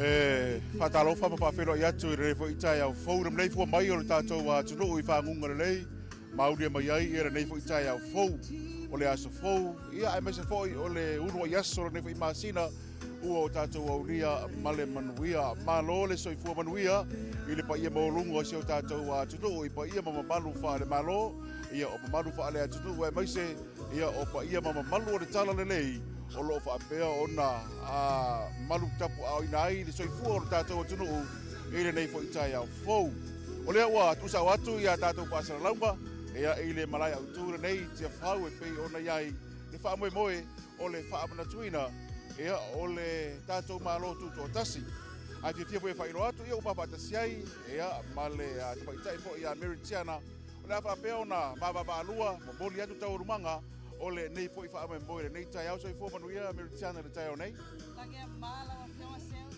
E faatalofa ma faafeiloai atu i lenei foi taeao fou le maleifua mai o le tatou atunuu i faguga lelei maulia mai ai ia lenei foi taeao fou o le aso fou ia aemaise foi o le uluai aso o lenei foi masina ua o tatou aulia ma le manuia. Malo le soifua manuia i le paia maualuga o si o tatou atunuu i paia ma mamalu faale-Malo, ia o mamalu faale-atunuu aemaise ia o paia ma mamalu o le Talalelei o lo o faapea ona malu tapuaaoina ai le soifua o le tatou atunuu i lenei foi taeao fou. O lea ua tuusao atu ia tatou faasalalauga ia i le malae autu lenei i Tiafau e pei ona i ai le faamoemoe o le faamanatuina ia o le tatou Malo Tutoatasi. Ae fiafia foi e faailoa atu ia ua faatasi ai ia ma le tamaitai foi ia Mary Tiana o le a faapea ona vaavavaalua momoli atu taualumaga o lenei foi faamoemoe lenei taeao. Soifua manuia Mary Tiana i le taeao nei. Lagia ma lau Afioga Seu,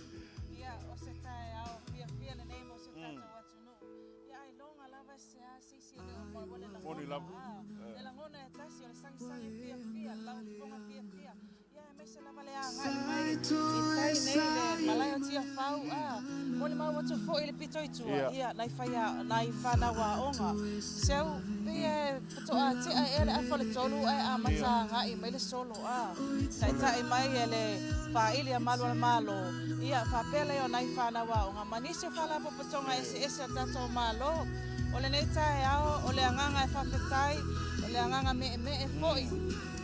ia o se taeao fiafia lenei mo si o tatou atunuu. Ia ailoga lava se a se isi e le o maua le lagona, le lagona e tasi o le sagisagi fiafia, lau fofoga fiafia. Ia aemaise lava le agai mai i tai nei le malae o Tiafau, a molimau atu foi i le pito i tua, ia, nai faia, nai fanau aoga. Seu, pei e faatoa tea ea le afa o le tolu ae amata agai mai le solo, a taitai mai e le faaili a malu o le Malo, ia, faapea lea o nai fanau aoga ma nisi o faalapotopotoga eseese a le tatou Malo. O lenei taeao, o le agaga e faafetai, o le agaga meemee foi.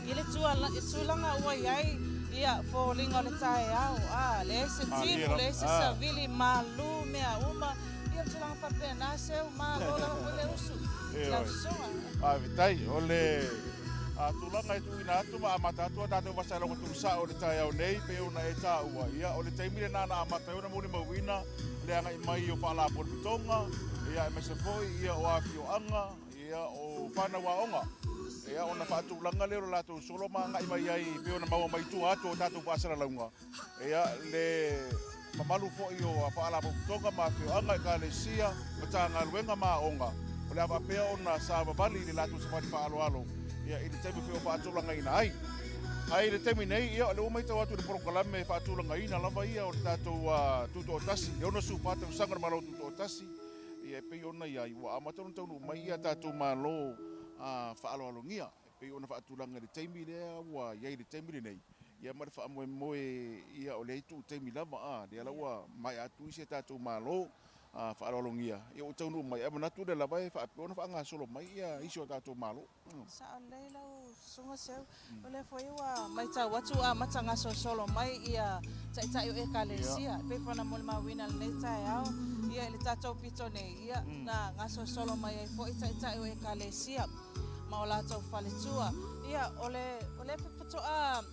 I le tulaga ua i ai ia foliga o le taeao, a leai se timu, leai se savili, malu mea uma, ia o le tulaga faapena, seu malo lava foi le usu i lau susuga. Faafetai. O le tulaga e tuuina atu ma amata atu a tatou vasaloga tuusao i le taeao nei, pei ona e taua, ia o le taimi lena na amata ai ona molimauina le agai mai o faalapotopotoga, ia aemaise foi ia o afioaga, Ia, o fanau aoga, ia, ona faatulaga lea o le latou solo ma agai mai ai e pei ona maua mai tua atu o tatou faasalalauga, ia, le mamalu foi o faalapotopotoga ma afioaga, ekalesia, Matagaluega ma aoga, o le a faapea ona savavali i le latou savali faaaloalo, ia, i le taimi foi o faatulagaina ai. Ae i le taimi nei, ia, o lea ua matau atu i le polokalame faatulagaina lava ia o le tatou Tutoatasi, le 64 tausaga o le Malo Tutoatasi, Ia e pei ona i ai, ua amata ona taunuu mai ia tatou Malo faaaloalogia e pei ona faatulaga i le taimi lea ua i ai i le taimi lenei, ia ma le faamoemoe ia o lea e tuu taimi lava a, lea la ua maea atu isi a tatou Malo faaaloalogia, ia ua taunuu mai, ae manatu o lea lava e faapea ona faagasolo mai ia isi o tatou Malo. Sao lelei lau Susuga Seu, o lea foi ua matau atu ua amata gasolosolo mai ia Taitai o Ekalesia, e pei foi ona molimauina i lenei taeao, ia i le tatou pito nei, ia na gasolosolo mai ai foi Taitai o Ekalesia ma o latou faletua. Ia o le o lea faatoa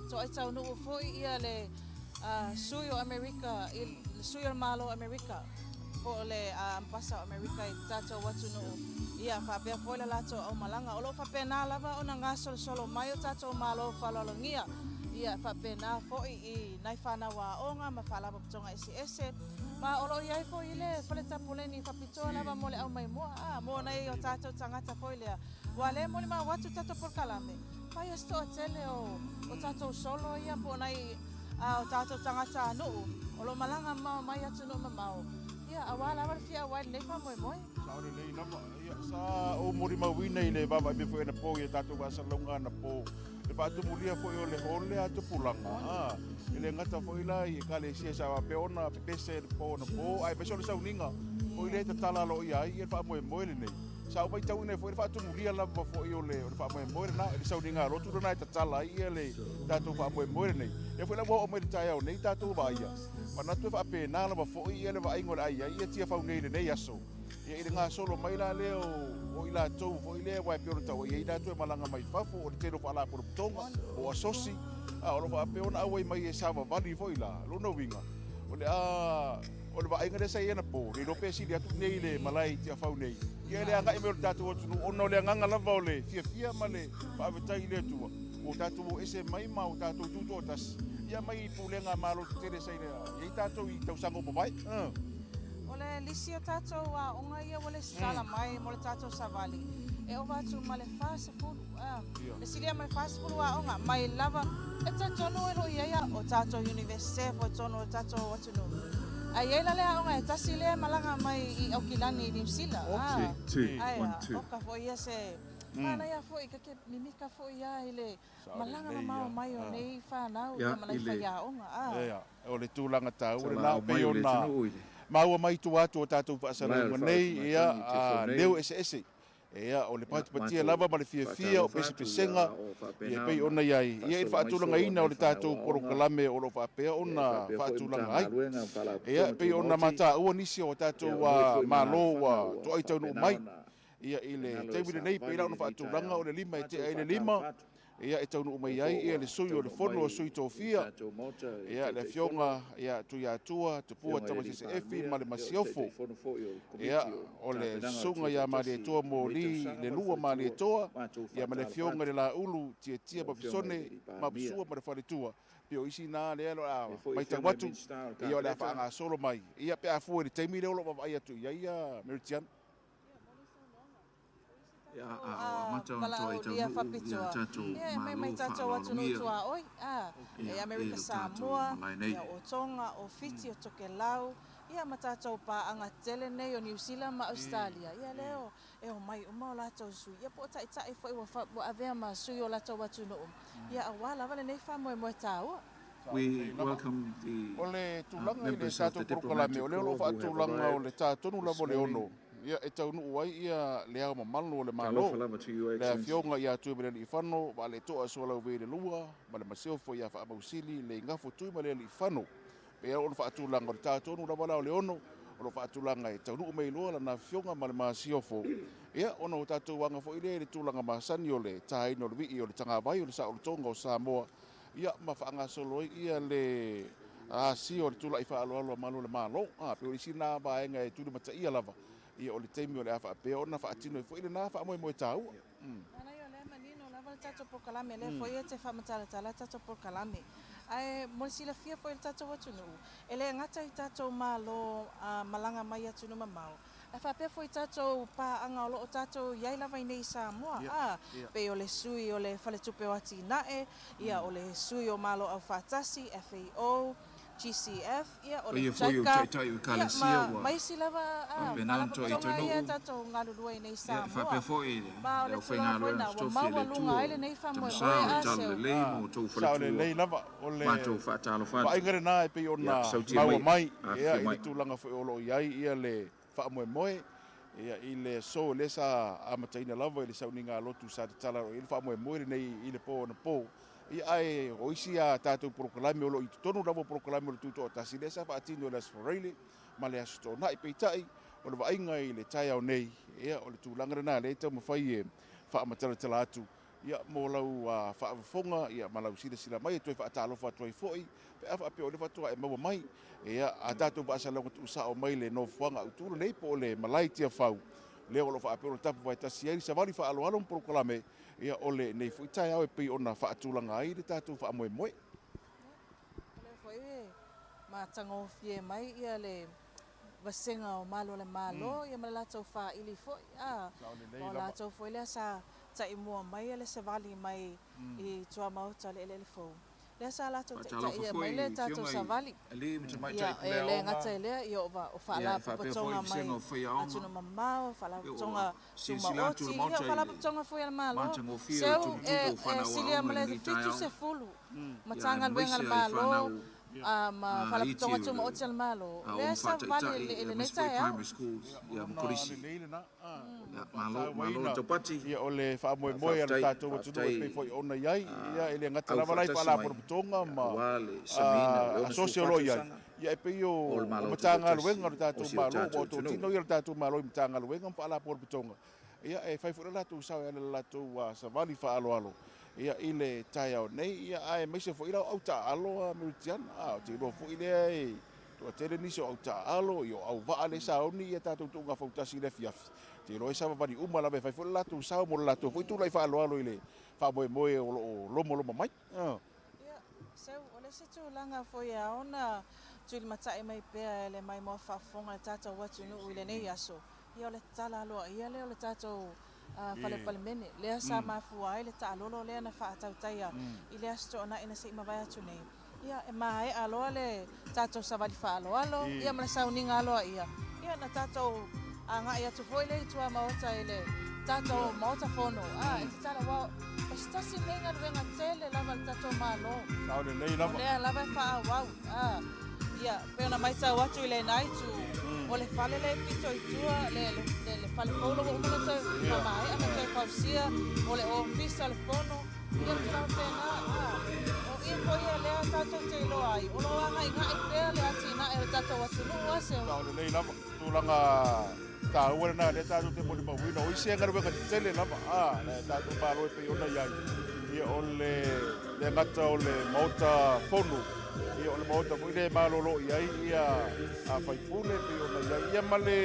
toai taunuu foi ia le sui o Amerika i le sui o le Malo o Amerika po o le Ambasa o Amerika i le tatou atunuu, ia faapea foi le latou aumalaga. O lo o faapena lava ona gasolosolo mai o tatou Malo faaaloalogia, ia faapena foi i nai fanau aoga ma faalapotopotoga eseese, ma o lo o i ai foi le fale tapuleni faapitoa lava mo le aumaimoa, a, mo nai o tatou tagata foi lea, ua le molimau atu tatou polokalame, fai o se toatele o tatou solo ia po o nai a o tatou tagatanuu o lo o malaga mamao mai atunuu mamao, ia, aua lava le fia auai i lenei faamoemoe. Sao lelei lava. Ia, sa ou molimauina i le vaavaai mai foi anapo i a tatou faasalalauga anapo, le faatumulia foi o le hall lea a Tupulaga, a, e le gata foi la i Ekalesia sa faapea ona pepese i le po anapo, aemaise o le sauniga foi lea e tatala aloaia ai le faamoemoe lenei. Sa ou matauina ai foi le faatumulia lava foi o le faamoemoe lena, le sauniga lotu lena e tatala ai le tatou faamoemoe lenei. Lea foi la ua oo mai i le taeao nei tatou vaaia, manatu e faapena lava foi le vaaiga o le a i ai ia Tiafau nei i lenei aso. Ia i le gasolo mai la lea o i latou foi lea aua e pei ona taua e i ai latou e malaga mai fafo, o le tele o faalapotopotoga, o asosi, a o lo o faapea ona auai mai e savavali foi la. O lona uiga, o le a O le vaaiga lea sa i ai anapo, le iloa pe sili atu nei le malae i Tiafau nei, ia le agai mai o le tatou atunuu ona o le agaga lava o le fiafia ma le faafetai i le Atua ua tatou o ese mai ma ua tatou tutoatasi, ia mai pulega a Malo tetele sa i ai tatou i tausaga ua mavae. O O le lisi o tatou aoga ia ua lesitala mai mo le tatou savali, e ova atu ma le 40, a, le silia ma le 40 aoga mai lava. E talitonu e le o i ai o tatou Iunivesite foi i totonu o le tatou atunuu, ae i ai la le aoga e tasi lea e malaga mai i Aukilani i Niu Sila, a, ae a, oka foi ia se manaia foi, keke mimika foi ia i le malaga mamao mai o nei fanau ia ma nai faiaoga, a. O le tulaga taua lena, pei ona maua mai i tua atu o tatou faasalalauga nei, ia, leo eseese. Ia, o le patipatia lava ma le fiafia o pesepesega, ia, e pei ona i ai, ia, i le faatulagaina o le tatou polokalame o lo o faapea ona faatulaga ai. Ia, e pei ona mataua nisi o tatou Malo ua toai taunuu mai, ia, i le taimi lenei, pei la ona faatulaga o le 5 e tea ai le 5, ia, e taunuu mai ai ia le sui o le Fono a Sui Tofia, ia, le Afioga ia Tuiatua Tupua Tamasese Efi ma le Masiofo, ia, o le Susuga ia Malietoa Moli le Lua Malietoa, ia, ma le Afioga i le Laulu Tiatia Mapisone Mapusua ma le Faletua. Pei o isi na lea o le a matau atu, ia, o le a faagasolo mai, ia, pe a fua i le taimi lea o lo o vaavaai atu i ai ia Meritiana. Valaaulia faapitoa ia e mai mai tatou atunuu tuaoi, a, e Amerika Samoa, ia o Tonga, o Fiti, o Tokelau, ia ma tatou paaga tetele nei o Niu Sila ma Ausetalia, ia lea o, e omai uma o latou sui, ia po o taitai foi ua, ua avea ma sui o latou atunuu, ia aua lava lenei faamoemoe taua. We welcome the O le tulaga i le tatou polokalame, o lea o lo o faatulaga o le ta tonu lava o le 6, ia, e taunuu ai ia le Ao Mamalu o le Malo, le Afioga ia Tuimalealiifano Vaaletoa Sualauvi le Lua ma le Masiofo ia Faamausili Leigafo Tuimalealiifano. Pei lava ona faatulaga, o le ta tonu lava la o le 6, o lo o faatulaga e taunuu mai loa lana Afioga ma le Masiofo. Ia, ona o tatou aga foi lea i le tulaga masani o le taina o le vii o le tagavai o le saolotoga o Samoa, Ia, ma faagasolo ai ia le asia o le tulai faaaloalo a Malu o le Malo. A, pei o le isi lena vaega e tulimataia lava, ia o le taimi o le a faapea ona faatino ai foi lena faamoemoe taua. Manaia o lea e manino lava le tatou polokalame, lea foi e te faamatalatala le tatou polokalame. Ae mo le silafia foi e le tatou atunuu, e le gata i tatou Malo malaga mai i atunuu mamao, Ae faapea foi tatou paaga o lo o tatou i ai lava i nei i Samoa, a, pei o le sui o le Faletupe o Atinae, ia, o le sui o Malo Aufaatasi, FAO, GCF, ia, o le Paia foi o JICA, taitai o ia, Ekalesia ma, ua ma isi lava, a, faapena ona toai faalapotopotoga ia taunuu, tatou galulue i nei i ia e Samoa. faapea foi Ma o le le tulaga foi aufaigaluega lena ua totofi a le maualuga Atua ai o lenei faamoemoe, Tamasa o le a, Tala seu. Lelei ma outou Sao faletua, lelei lava, o le matou faatalofa atu, vaaiga lena e pei ia ona sautia maua mai, mai, ia, afifio i le mai. tulaga foi o lo o i ai ia le faamoemoe, ia, i le aso lea sa amataina lava i le sauniga lotu sa tatala i le faamoemoe lenei i le po anapo. Ia, ae o isi a tatou polokalame o lo o i totonu lava o polokalame o le Tutoatasi lea sa faatino i le Aso Faraile ma le Aso Toonai. Peitai, o le vaaiga i le taeao nei, ia, o le tulaga lena lea e taumafai e faamatalatala atu, Ia, mo lau faafofoga, ia, ma lau silasila mai e toe faatalofa atu ai foi, pe a faapea o lea faatoa e maua mai, ia, a tatou faasalalauga tuusao mai le nofoaga autu lenei po o le malae i Tiafau, lea o lo o faapea ona tapuvaetasi ai le savali faaaloalo ma polokalame, ia, o lenei foi taeao e pei ona faatulaga ai le tatou faamoemoe. O lea foi e matagofie mai ia le vasega o malu o le Malo ia ma le latou faili foi, a, ma o latou foi lea sa taimua mai le savali mai i tuamaota o le eleele fou. Lea sa latou Faatalofa taitaia foi mai le i tatou Afioga i savali. Alii ma Tamaitai Ia, e le Puleaoga, gata i lea, ia o ia e faapea foi faalapotopotoga i mai Vasega o Faiaoga, atunuu mamao, ia faalapotopotoga ua silasila atu tumaoti, le ia o Maota i le faalapotopotoga foi a le Malo, matagofie o le seu tumutumu e o fanau silia aoga ma i le lenei taeao, 70 ia Matagaluega a aemaise le ai Malo fanau ma iti Faalapotopotoga o le Tumaoti a le Malo, aoga lea savali faataitai, i lenei aemaise foi taeao. primary schools, Ia, ia o ma lona kolisi. lelei lena. Ia, malo, malo le taupati. Ia, o le faamoemoe a le Faafetai, tatou atunuu e pei faafetai foi ona i ai, ia, e le gata au lava la i faatasi mai, faalapotopotoga ma aua le samiina o le asosi o lo 64 o i ai, tausaga ia, e pei o o le Malo Matagaluega Tutoatasi o le o tatou si o Malo, ua tatou atunuu. totino ia le tatou Malo i Matagaluega ma faalapotopotoga, ia, e fai foi le latou sao e ala i le latou savali faaaloalo, ia, i le taeao nei, ia, aemaise foi la o au taaalo a Meritiana, ou te iloa foi lea e toatele nisi o au taaalo, ia, o auvaa lea sa oni ia tatou tuuga fautasi i le afiafi. Ou te iloa e savavali uma lava e fai foi le latou sao mo le latou foi tulai faaaloalo i le faamoemoe o lo o lomoloma mai. Ia, seu, o le isi tulaga foi e ao ona Tulimatai mai pea e le maimoa faafofoga a le tatou atunuu i lenei aso, ia o le tala aloaia lea o le tatou Fale Palemene, lea sa mafua ai le taalolo lea na faatautaia i le Aso Toonai na se i mavae atu nei. Ia, e maea loa le tatou savali faaaloalo, ia ma le sauniga aloaia, ia na tatou agai atu foi lea i tuamaota i le tatou Maota Fono, a, e tatalo, aua o se tasi lenei galuega tele lava a le tatou Malo. Sao lelei lava. O lea lava e faaauau, a, ia, pei ona matau atu i lena itu, o le fale lea e pito i tua, le, le, le, le fale fou la ua uma ona toe faamaea ma toe fausia, o le Ofisa o le Fono, Ia o tulaga faapena, a, o i foi ia lea tatou te iloa ai, o lo o agaigai pea le atinae o le tatou atunuu, a Seu? Sao lelei lava, tulaga taua lena lea tatou te molimauina, o isi galuega tetele lava a le tatou Malo e pei ona i ai, ia o le le gata o le Maota Fono, ia o le Maota foi lea e malolo i ai ia a faipule pei ona i ai, ia ma le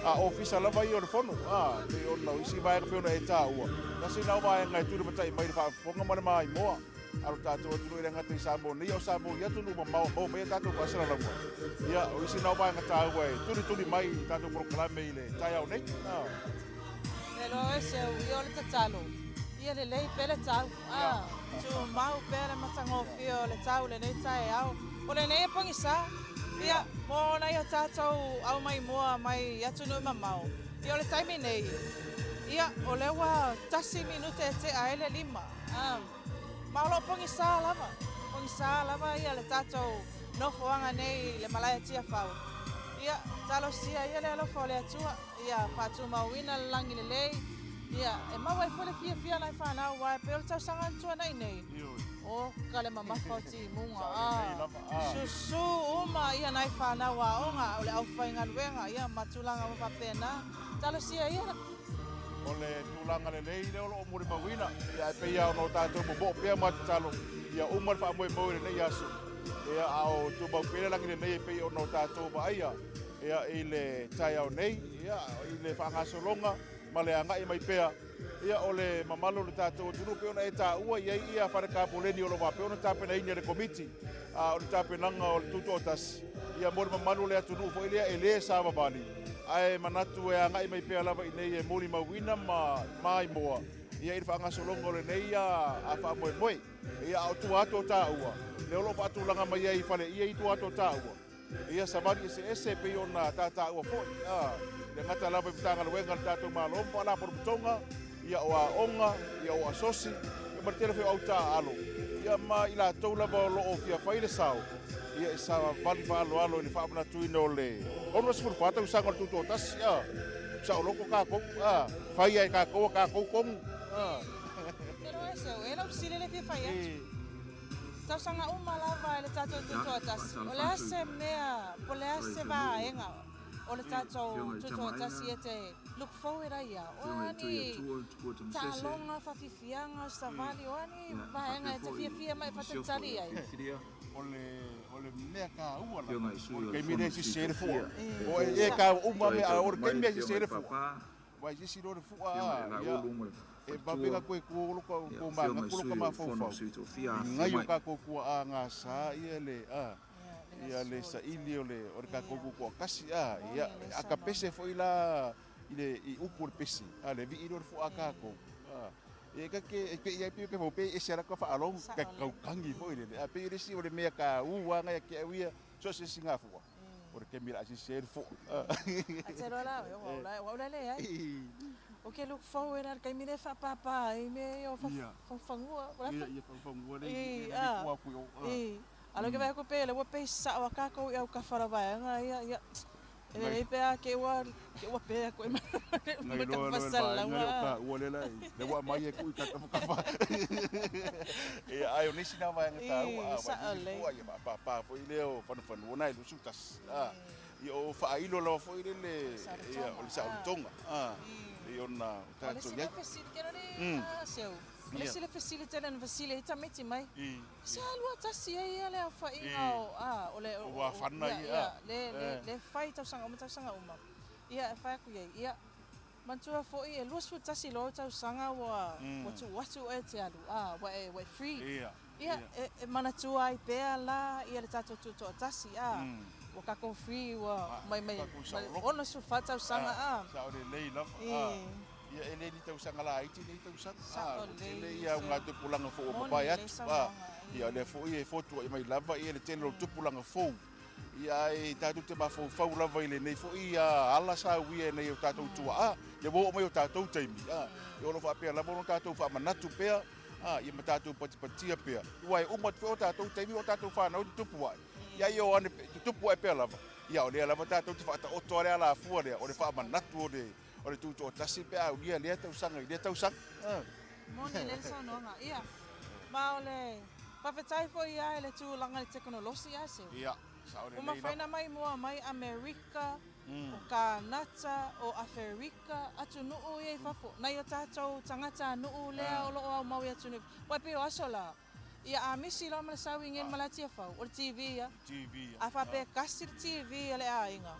a ofisa lava ia o le Fono, a pei ona o isi vaega pei ona e taua, tasi lena o vaega e tulimatai mai i le faafofoga ma le maimoa a lo tatou atunuu e le gata i Samoa nei, a o Samoa i atunuu mamao e maua mai ai tatou faasalalauga. Ia, o isi na o vaega taua e tulituli mai i tatou polokalame i le taeao nei. E loa oe Seu, ia o le tatalo, ia lelei pea le tau, a, tumau pea le matagofie o le tau i lenei taeao. O lenei e pogisa, ia, mo nai o tatou au maimoa mai atunuu mamao, ia o le taimi nei, ia, o lea ua tasi minute e tea ai le 5, a, ma o lo o pogisa lava, pogisa lava ia le tatou nofoaga nei i le malae Tiafau. Ia, talosia ia le alofa o le Atua. Ia faatumauina le lagi lelei, ia e maua ai foi le fiafia o nai fanau aua e pei o le tausaga na tuanai nei, oka le mamafa o timuga, a susu uma ia nai fanau aoga o le aufaigaluega ia ma tulaga uma faapena. Talosia ia. O le tulaga lelei lea o lo o molimauina, ia ae pei lava ona o tatou momoo pea ma tatalo ia uma le faamoemoe i lenei aso, ia a o tumau pea le lagi lelei e pei ona o tatou vaaia. Ia, i le taeao nei, ia, i le faagasologa ma le agai mai pea, ia, o le mamalu o le tatou atunuu, pei ona e taua i ai ia fale kapoleni o lo o faapea ona tapenaina e le Komiti, a o le tapenaga o le Tutoatasi, ia, mo le mamalu o le atunuu foi lea e le savavali, ae manatu e agai mai pea lava i inei e molimauina ma maimoa, ia, i le faagasologa o lenei a faamoemoe. Ia, a o tua atu o taua, lea o lo o faatulaga mai ai i fale ia i tua atu o taua, Ia savali eseese e pei ona tataua foi, a, le gata lava i Matagaluega a le tatou Malo ma Faalapotopotoga, ia o aoga, ia o asosi, ia ma le tele foi o au taaalo, ia ma i latou lava o lo o fia fai le sao, ia e savali faaaloalo i le faamanatuina o le 64 tausaga o le Tutoatasi, a, saoloto tatou, a, fai lava e tatou a tatou tonu, a. Te roa e seu, e lau fesili le fia fai atu. Tausaga uma lava e le tatou Tutoatasi, o le a se mea, po o le a se vaega o le tatou Tutoatasi e te look forward ai ia? O a ni taaloga, faafiafiaga, savali, o a ni vaega e te fiafia mai e faatalitali ai? O le mea taua lava, o le taimi lea e sisi ai le fua. O e taua uma mea, a o le taimi lea e sisi ai le fua. Uae se isi loa le fua a, ia, e vave na toe tuo lo ko manatu lo ka mafaufau i ngai o tatou tuaa gasa ia le a, ia le saili o le o le tatou tutoatasi a, ia, a ka pese foi la i le i upu o le pese a, le vii lea o le fua a tatou a, ia e ta te e pei ai pei o ke pei ese ala ka faalogo ka tautangi foi lele a, pei o le isi o le mea taua na ia te au ia so o se isi gafua. O le taimi o le a sisi ai le fua. A te loa la oe, o au la, o au la e leai. O ke look forward a le taimi lea e faapāpā ai mea ia o fagufagufanua. Ia, ia fagufaguua le isi mea na tua atu i o. A o lea ke vaai atu pei o lea ua pei sao a kākou i autafa o la vaega ia, ia, e lelei pe a ke ua, ke ua pē atu ai ma le faasalasalauga. Nai loa loa le vaega lea o taua lea la e, lea ua aumai e tuu i ta tafatafa. Ia, ae o nisi na vaega taua, a vaai nisi fua, ia faapāpā foi lea o fanufanua na e 21. A, ia o faailo lava foi lele, ia, o le saolotoga, a, pei ona o tatou i ai. O le isi lea fesili, ke rore a Seu, o le isi lea fesili tele na fesili ai tamaiti mai, se alu a tasi ai ia le aofaiga o, a, o le, o wāwhana ia, a. le, le, le fai tausaga uma tausaga uma. Ia, e fai atu i ai, ia, manatua foi e 21 loa ou tausaga ua, ua tuu atu oe e te alu, a, ua e, ua e free. Ia, e manatua ai pea la ia le tatou tutoatasi, a, ua tatou free ua mai mai 64 tausaga, a. Sao lelei lava, a. Ia e le ni tausaga laiti nei tausaga, a, ua tele ia auga tupulaga fou ua mavae atu, a. Ia o lea foi e fotuai mai lava ia le tele o tupulaga fou. Ia ae tatou te mafaufau lava i lenei foi ala sa uia e nai o tatou tuaa, ia ua oo mai o tatou taimi, a, ia o lo o faapea lava ona tatou faamanatu pea, a, ia ma tatou patipatia pea, aua e uma atu foi o tatou taimi o tatou fanau e tutupu ae, ia ia o ane, tutupu ae pea lava, ia o lea lava tatou te faataoto a le alafua lea, o le faamanatu o le, o le tutoatasi pe a aulia lea tausaga i lea tausaga. Moni lelei le saunoaga. Ia, ma o le faafetai foi ia i le tulaga i le tekonolosi a se. Ia, sao lelei lava. Ua mafai ona maimoa mai Amerika, o Kanata, o Aferika, atunuu ia i fafo, nai o tatou tagatanuu lea o lo o aumau i atunuu i fafo. Aua e pei o aso la, ia a misi loa ma le sau i Ngeli ma Latiafau, o le TV ia. A faapea e kasi le TV a le aiga,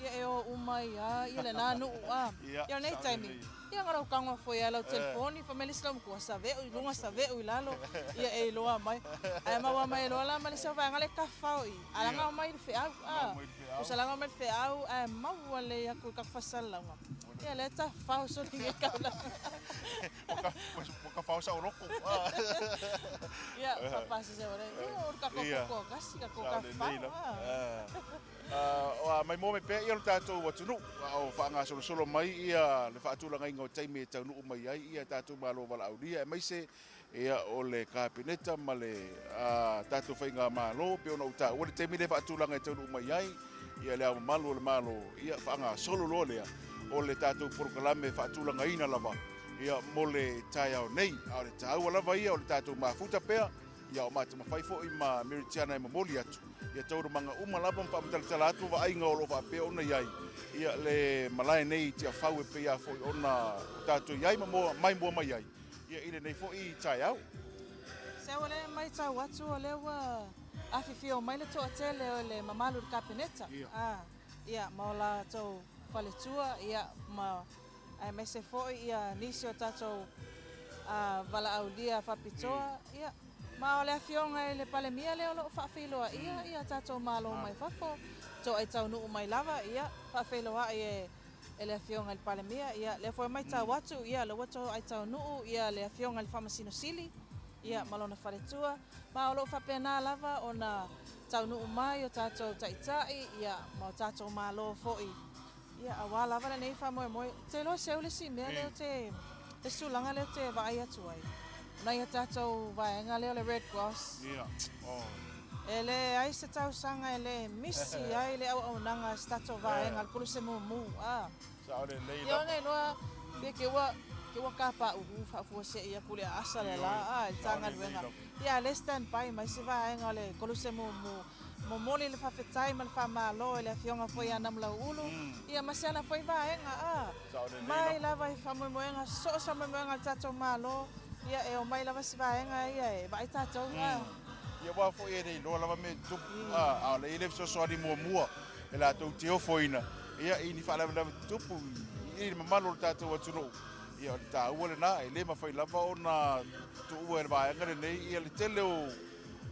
ia e o uma ai lava ia lena nuu a. Ia o lenei taimi, ia na lau tago foi lava i lau telefoni, fai mai le isi laumatua, saveu i luga, saveu i lalo, ia e iloa mai. Ae maua mai loa la ma le isi au vaega lea e tafao i i, a laga omai i le feau a. Tusa laga omai i le feau ae maua lelei atu i le tatou faasalalauga, ia lea e tafao soli nei taulaga. Ua tafao saoloto. Ia, faapasese o le, ia o le tatou tutoatasi, tatou tafao a. A maimoa mai pea ia lo tatou atunuu a o faagasolosolo mai ia le faatulagaina o taimi e taunuu mai ai ia tatou Malo valaaulia aemaise ia o le Kapeneta ma le tatou Faigamalo pei ona ou taua le taimi lea e faatulaga e taunuu mai ai ia le Ao Mamalu o le Malo ia faagasolo loa lea o le tatou polokalame e faatulagaina lava ia mo le taeao nei. A o le taua lava ia o le tatou mafuta pea Ia o matamafai foi ma Mary Tiana e momoli atu ia taualumaga uma lava ma faamatalatala atu vaaiga o lo o faapea ona i ai ia le malae nei i Tiafau e pei lava foi ona o tatou i ai ma maimoa mai ai ia i lenei foi taeao. Se o lea e matau atu o lea ua afifio mai le toatele o le mamalu i le Kapeneta, ia ma o latou faletua, ia ma aemaise foi ia nisi o tatou valaaulia faapitoa, ia, ma o le Afioga i le Palemia lea o lo o faafeiloaia ia tatou Malo mai fafo, toai taunuu mai lava, ia, faafeiloai e le Afioga i le Palemia, ia, lea foi e matau atu, ia, lea ua toai taunuu ia le Afioga i le Faamasino Sili, ia, ma lona faletua, ma o lo o faapena lava ona taunuu mai o tatou Taitai, ia, ma o tatou Malo foi. Ia, aua lava lenei faamoemoe. Ou te iloa seu le isi mea lea ou te, le isi tulaga lea ou te vaai atu ai, o nai a tatou vaega lea o le Red Cross. Ia, oh. E leai se tausaga e le misi ai le auaunaga a se tatou vaega, le Koluse Mumu, a. Sao lelei lava. Ia, ona iloa, pe ke ua, ke ua kapāʻuʻu faafuasei atu le aasa le la, a, i le ta galuega. Ia, a o lea e stand by mai se vaega o le Koluse Mumu. Momoli le faafetai ma le faamalo i le Afioga foi ia Namulauulu, ia ma si ana foi vaega, a mai lava i faamoemoega, so o se faamoemoega a le tatou Malo, ia e omai lava si vaega ia e vaai tatou, a. Ia aua foi e le iloa lava mea e tutupu, a, a o lea e i ai le fesoasoani muamua e latou te ofoina, ia, i ni faalavelave tutupu i le mamalu o le tatou atunuu. Ia, o le taua lena, e le mafai lava ona tuua e le vaega lenei ia le tele o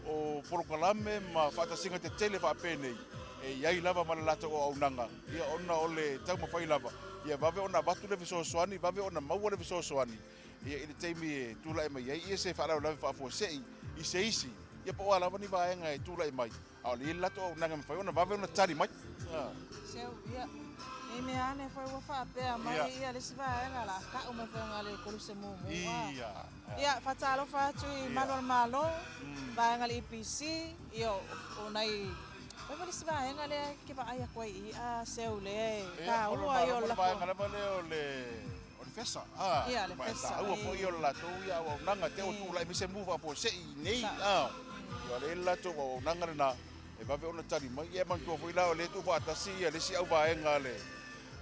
o polokalame ma faatasiga tetele faapenei, e i ai lava ma le latou auaunaga, ia ona o le taumafai lava ia vave ona avatu le fesoasoani, vave ona maua le fesoasoani ia i le taimi e tulai mai ai ia se faalavelave faafuasei i se isi, ia po o a lava ni vaega e tulai mai, a o le i ai le latou auaunaga e mafai ona vave ona tali mai. Seu, ia, nei mea ane foi ua faapea mai ia le isi vaega la ka'u mai foi ona le koluse mumu a. Ia. Ia, faatalofa atu i malu o le Malo, vaega le EPC, ia o nai, o ai foi le isi vaega lea e ke vaai atu ai i a seu lea e taua ai o le vaega lava lea o le o le FESA, a, ia, le FESA, taua foi o le latou ia auaunaga, te o tulai mai se mu faafuasei i nei, a, ia o lea le latou auaunaga lena, e vave ona tali mai. Ia e manatua foi la o lea e tuufaatasi ia le isi auvaega a le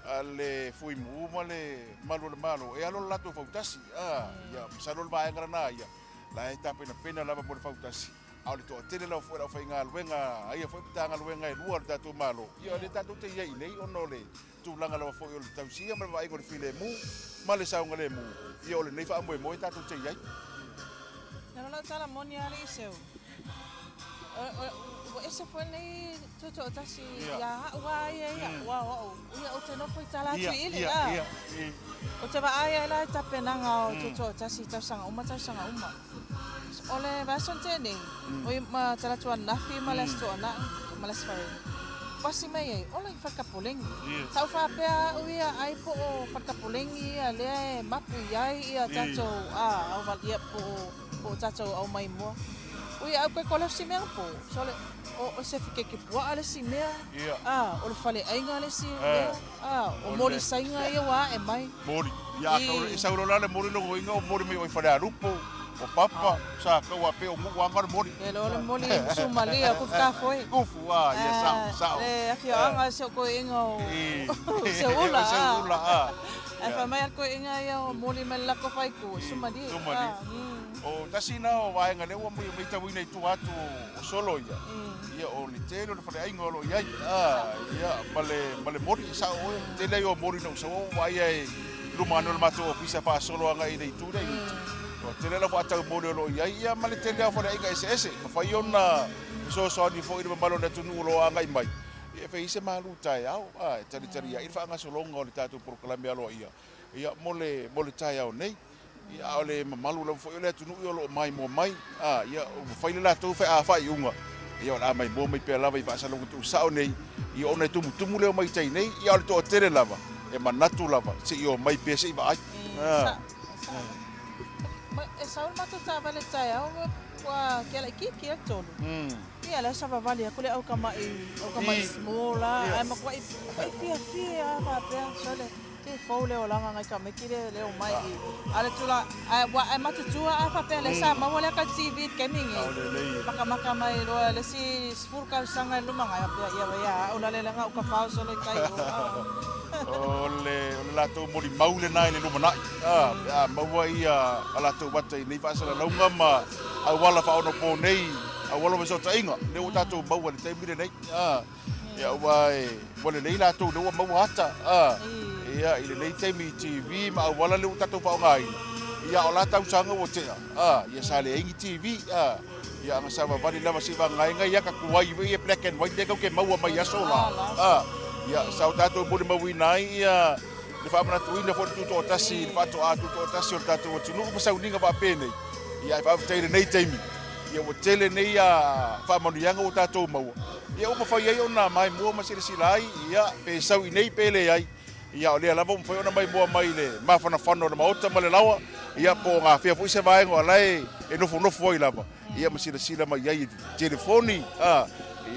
a le Fuimu ma le Malu o le Malo e alo le latou fautasi. A, ia, masalo o le vaega lena ia, la e tapenapena lava mo le fautasi, a o le toatele lava foi o le aufaigaluega a ia foi Matagaluega e lua a le tatou Malo, ia o lea tatou te i ai i nei ona o le tulaga lava foi o le tausia ma le vaaiga o le filemu ma le saogalemu, ia o lenei faamoemoe tatou te i ai. Nalo lau tala moni alii seu. Ua ese foi lenei tutoatasi ia a'u a ia ia, ua o a'u, ia ou te nofo i tala atu i ili, a. Ou te vaai ai la i tapenaga o tutoatasi i tausaga uma tausaga uma. O le vaiaso na tea nei, oi ma tala atu ananafi ma le Aso Toonai ma le Aso Faraile, pasi mai ai, ola i Falekapoleni. Sa ou faapea a'u ia ai po o Falekapoleni ia lea e mapu i ai ia tatou a, au, ia po o po o tatou aumaimua. Ui au koe kolosi mea po, sole, o, o se keke pua'a le isi mea, a, o le faleaiga le isi mea, a, o moli saiga ia ua a'e mai. Moli, ia, e sau loa la le moli lona uiga o moli mai oi Falealupo, o Papa, sa kau a pe o Nu'u aga o le moli. E loa le moli Sumalia, kufu kafoe. Kufu, a, ia, sao, sao. Le afioaga o si ou koeina o Seuula, a. Seuula, a. Ae fai mai a le toeaina ia o moli mai le latou faaitu, e sumalie. Sumalie. O tasi na o vaega lea ua matauina i tua atu o solo ia, ia o le tele o le faleaiga o lo o i ai, ia, ma le, ma le moli, e sao oe, tele ai o moli na ou sau ou vaaia i luma ane o le matou ofisa faasolo agai i le itu lea i uta. Ua tele lava atau moli o lo o i ai, ia ma le tele lava o faleaiga eseese, mafai ona fesoasoani foi i le mamalu o le atunuu o lo o agai mai. E fai ai se malu taeao, a, e talitali ai le faagasologa o le tatou polokalame aloaia, ia, mo le, mo le taeao nei. Ia, a o le mamalu lava foi o le atunuu o lo o maimoa mai, a, ia, ua fai le latou faaiuga, ia, o le a maimoa mai pea lava i faasalalauga tuusao nei, ia, ona e tumutumu le omai i tai nei, ia, a o le toatele lava, e manatu lava, se i omai pea se i vaai. A. E sau le matou taavale i le taeao, ua kealaikiki ai le tolu. Ia lea sa vavali atu le aukamaʻi, aukamaʻi small la, ae matuai matuai fiafia lava faapea, sole, se fou le olaga nai tamaiti lea lea omai i i. A o le tulaga, ae ua ae matutua a faapea lea sa maua lea ka TV i le taimi lenei, makamaka mai loa le isi 10 tausaga i le lumanai, faapea, ia ua ia au la le leaga uka fao solo i tai o. O le latou molimau lena i le lumanai, pe a maua ia a latou ata i nei faasalalauga ma auala faaonaopo nei, auala o fesootaiga, lea ua tatou maua i le taimi lenei. Ia, aua ua lelei latou lea ua maua ata, ia, i lenei taimi i TV ma auala lea ua tatou faaaogaina, ia, a o la tausaga ua tea, ia, sa leai ni TV, ia, ana sa vavali lava seivagana ia ka tuai ia black and white lea tatou te maua mai aso la, ia, sa o tatou molimauina ai ia le faamanatuina foi o le tutoatasi, le faatoa tutoatasi o le tatou atunuu ma sauniga faapenei, ia ae faafetai i lenei taimi, ia ua tele nei faamanuiaga ua tatou maua, ia ua mafai ai ona maimoa ma silasila ai, ia pe sau i nei pe leai, ia o lea lava ua mafai ona maimoa mai i le mafanafana o le Maota ma le laoa, ia po o gafea foi se vaega o la e nofonofo ai lava, ia ma silasila mai ai i telefoni,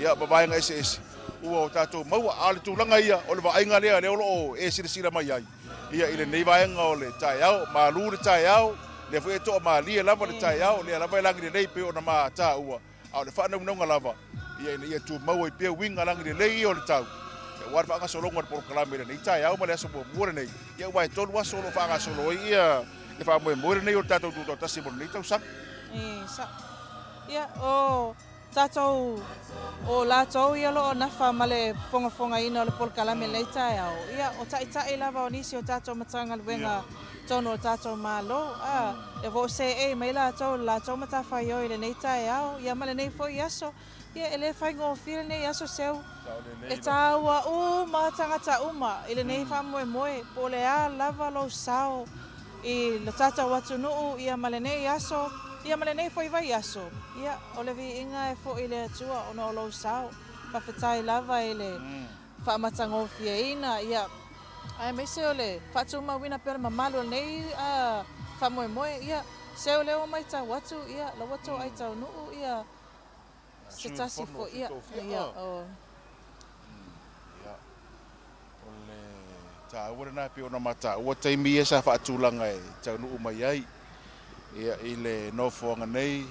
ia ma vaega eseese. Ua o tatou maua, a o le tulaga ia, o le vaaiga lea lea o lo o e silasila mai ai, ia, i lenei vaega o le taeao, malu le taeao, lea foi e toamalie lava le taeao, lea lava e lagi lelei pei ona ma taua, a o le faanaunauga lava, ia, ina ia tumau ai pea uiga lagi lelei ia o le tau, aua le faagasologa o le polokalame i lenei taeao ma le aso muamua lenei, ia, aua e tolu aso o lo o faagasolo ai ia le faamoemoe lenei o le tatou Tutoatasi mo lenei tausaga. Ia, o Tatou, o latou ia o lo o nafa ma le fogafogaina o le polokalame i lenei taeao, ia, o taitai lava o nisi o tatou Matagaluega tonu o le tatou Malo, a, lea foi ua seei mai latou i le latou matafaioi i lenei taeao, ia ma lenei foi aso. Ia, e le faigofie lenei aso seu, e taua uma tagata uma i lenei faamoemoe, po o le a lava lou sao i lo tatou atunuu, ia ma lenei aso, ia ma lenei foi vaiaso, ia, o le viiga e foi i le Atua ona o lou sao. Faafetai lava i le faamatagofieina, ia, aemaise o le faatumauina pea o le mamalu o lenei faamoemoe, ia, seu lea ua matau atu, ia, la ua toai taunuu, ia, se tasi foi, ia, ia, o. Ia, o le taua lena e pei ona mataua taimi ia sa faatulaga e taunuu mai ai ia i le nofoaga nei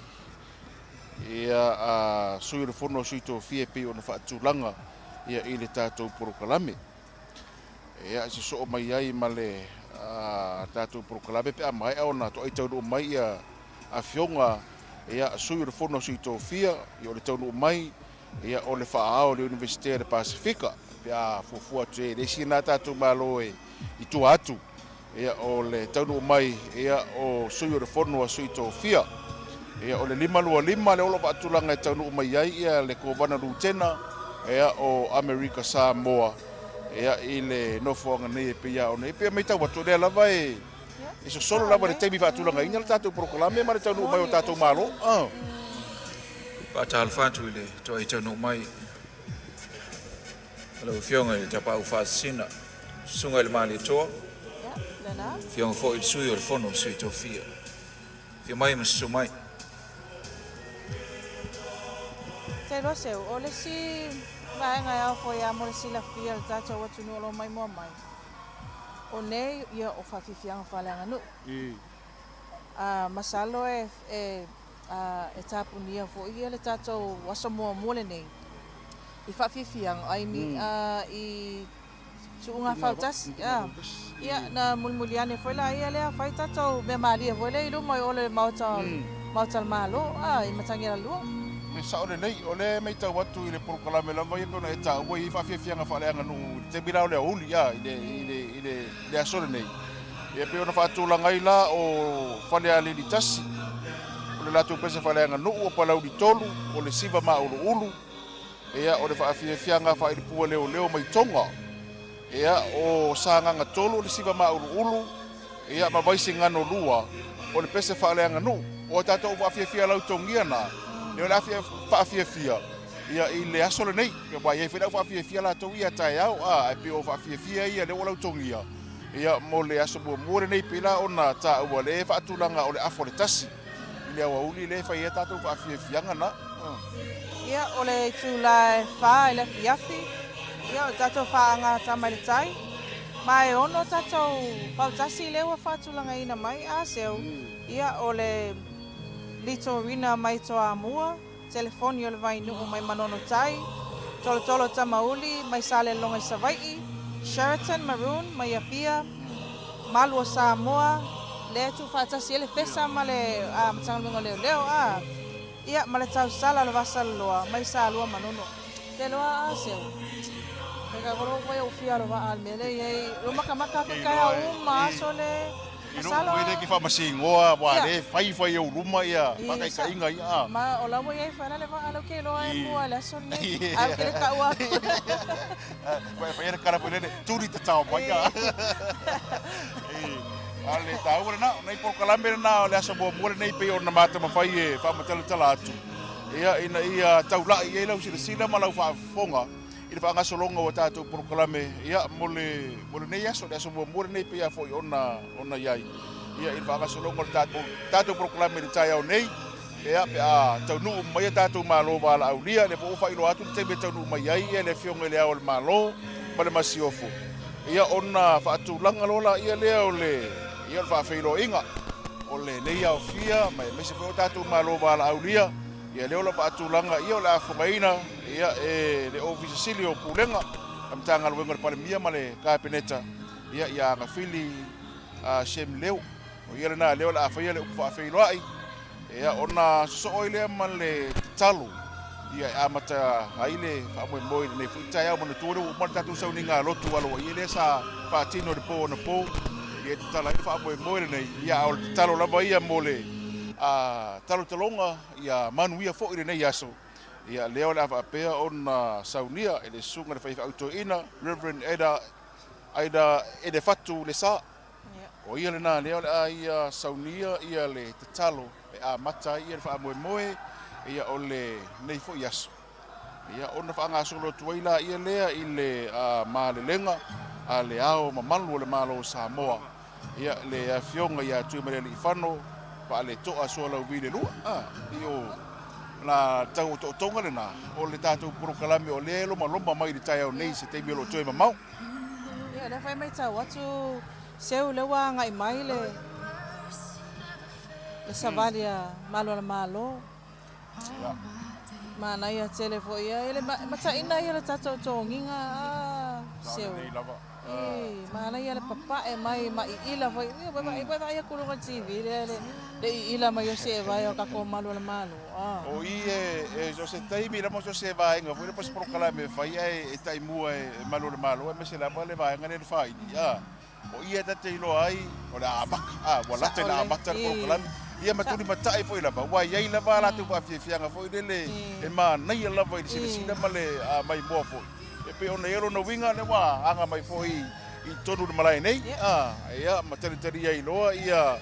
ia a Sui o le Fono a Sui Tofia e pei ona faatulaga ia i le tatou polokalame. Ia e sosoo mai ai ma le tatou polokalame pe a maea ona toai taunuu mai ia afioga ia Sui o le Fono a Sui Tofia, ia o le taunuu mai Ia, o le faa-ao o le Iunivesite a le Pasefika, pe a fuafua atu i ai le isi lena tatou Malo e i tua atu, ia, o le taunuu mai, ia, o Sui o le Fono a Sui Tofia. Ia, o le 525 lea o lo o faatulaga e taunuu mai ai ia le Kovana Lutena ia, o Amerika Samoa ia, i le nofoaga nei e pei lava ona i ai. E pei e matau atu, o lea lava e e sosolo lava i le taimi faatulagaina le tatou polokalame ma le taunuu mai o tatou Malo. Faatalofa atu i le toai taunuu mai a lau Afioga i le Tapaau Faasisina, Susuga i le Malietoa, Afioga foi i le Sui o le Fono a Sui Tofia. Afio mai ma susu mai. Te iloa seu, o le isi vaega e ao foi lava mo le silafia i le tatou atunuu o lo o maimoa mai, o nei ia o faafiafiaga faaleaganuu. A masalo e e tapunia foi ia le tatou aso muamua lenei i faafiafiaga ai ni i tuuga fautasi. Ia na mulimuli ane foi la ia lea fai tatou mea malie foi lea i luma i o le Maota Maota o le Malo i Matagialalua. E sao lelei, o lea e matau atu i le polokalame lava ia pei ona e taua e i ai faafiafiaga faaleaganuu i le taimi la o le aoauli i le i le le aso lenei. Ia pei ona faatulaga ai la o Falealili 1, o le latou pese faaleaganuu, o Palauli 3, o le Siva Māuluulu, ia o le faafiafiaga faailipua leoleo mai Toga, ia o Sagaga 3, o le Siva Māuluulu, ia ma Vaisigano 2, o le pese faaleaganuu. O a tatou faafiafia lautogia na, ia o le a faafiafia ia i le aso lenei. Aua e i ai foi le au faafiafia latou ia taeao, a, ae pei o faafiafia ia lea ua lautogia, ia mo le aso muamua lenei, pei la ona taua le faatulaga o le afa o le tasi i le aoauli lea e fai ai a tatou faafiafiaga na. Ia, o le itula e fa i le afiafi, ia o le tatou faaga tama i le tai, ma e ono tatou fautasi lea ua faatulagaina mai, a seu, ia o le litorina mai Toamua, Telefoni o le Vainuu mai Manono Tai, Tolotolo Tamauli mai Salelologa i Savai'i, Sheraton Maroon mai Apia, Malu o Samoa, lea e tuufaatasi ai le Fesa ma le Matagaluega o Leoleo, a, ia, ma le Tausala o le Vasaloloa mai Salua Manono. Te iloa a seu. E ou fia alo vaa i le mea lea e i ai, o makamaka atu taeao uma aso le. I lou uē lea e te faamasigoa aua lea e fai fai i ou luma ia faataitaiga ia a. Ma o la ua i ai foi la le vaa lea ou te iloa e mua i le aso lenei ae ou te le taua atu. Ua e faia le tala foi lele, tuli tatao mai a. A o le taua lena, o nai polokalame lena o le aso muamua lenei pei ona matamafai e faamatalatala atu, ia ina ia taulai i ai lau silasila ma lau faafofoga i le faagasologa o a tatou polokalame ia mo le mo lenei aso, le aso muamua lenei pei lava foi ona ona i ai ia i le faagasologa o le tatou tatou polokalame i le taeao nei ia pe a taunuu mai a tatou Malo valaaulia, lea foi ua faailoa atu le taimi e taunuu mai ai ia le Afioga i le Ao o le Malo ma le Masiofo ia ona faatulaga loa laia lea o le ia o le faafeiloaiga o lenei aofia ma aemaise foi o tatou Malo valaaulia. Ia lea o lo o faatulaga ia o le a fogaina ia e le Ofisa Sili o Pulega a Matagaluega o le Palemia ma le Kapeneta ia ia Agafili Shem Leu. O ia lena lea o le a faia le upu faafeiloai ia ona sosoo ai lea ma le tatalo ia e amata ai le faamoemoe i lenei foi taeao. Manatua lea ua uma le tatou sauniga lotu aloaia lea sa faatino i le po anapo ia e tatala ai le faamoemoe lenei ia a o le tatalo lava ia mo le talotaloga Ia manuia foi lenei aso. Ia lea o le a faapea ona saunia e le Susuga i le Faifeau Toeaina, Rev. Eda Aida Edefatu Lesa. O ia lena lea o le a ia saunia ia le tatalo e amata ai ia le faamoemoe ia o lenei foi aso. Ia ona faagasolo atu ai laia lea i le malelega a le Ao mamalu o le Malo o Samoa, ia le Afioga ia Tuimalealiifano Vaaleto'a Sualauvi le Lua. A, i o la tau otootoga lena o le tatou polokalame o lea e lomaloma mai i le taeao nei i se taimi o lo o toe mamao. Ia, o lea foi e matau atu, Seu, lea ua agai mai le savali a Malu o le Malo. Manaia tele foi ia, e mataina ia le tatou togiga a seu. Ii, manaia le papae mai ma iila foi, ia ua vaai atu i luga o le TV lea le iila mai o seevae o tatou malu o le Malo. O i e so o se taimi lava so o se vaega foi lea po o se polokalame e fai ae e taimua e malu o le Malo aemaise lava le vaega lea i le faili. O ia e ta te iloa ai o le a amata, a ua lata ina amata le polokalame. Ia ma tulimatai foi lava, ua i ai lava a latou faafiafiaga foi lele e manaia lava i le silasila ma le maimoa foi. E pei ona i ai lona uiga lea ua aga mai foi i totonu o le malae nei, ia, ma talitalia ai loa ia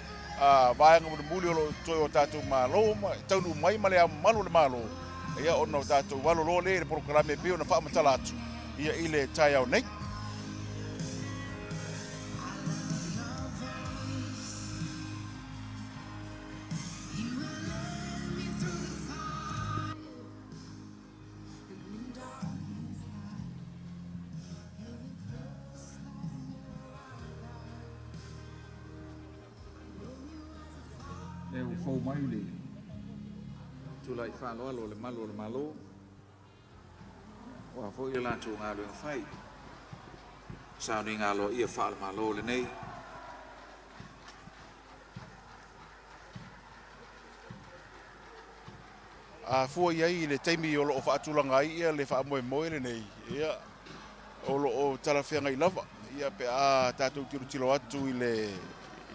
vaega mulimuli o lo o totoe o tatou Malo ma taunuu mai ma le Ao Mamalu o le Malo, ia, ona o tatou alo loa lea i le polokalame e pei ona faamatala atu ia i le taeao nei. Lea ua fou mai le tulai faaaloalo o le Malu o le Malo, aua foi le latou galuega fai, sauniga aloaia faale-Malo lenei. A fua i ai i le taimi o lo o faatulaga ai le faamoemoe lenei, ia, o lo o talafeagai lava, ia, pe a tatou tilotilo atu i le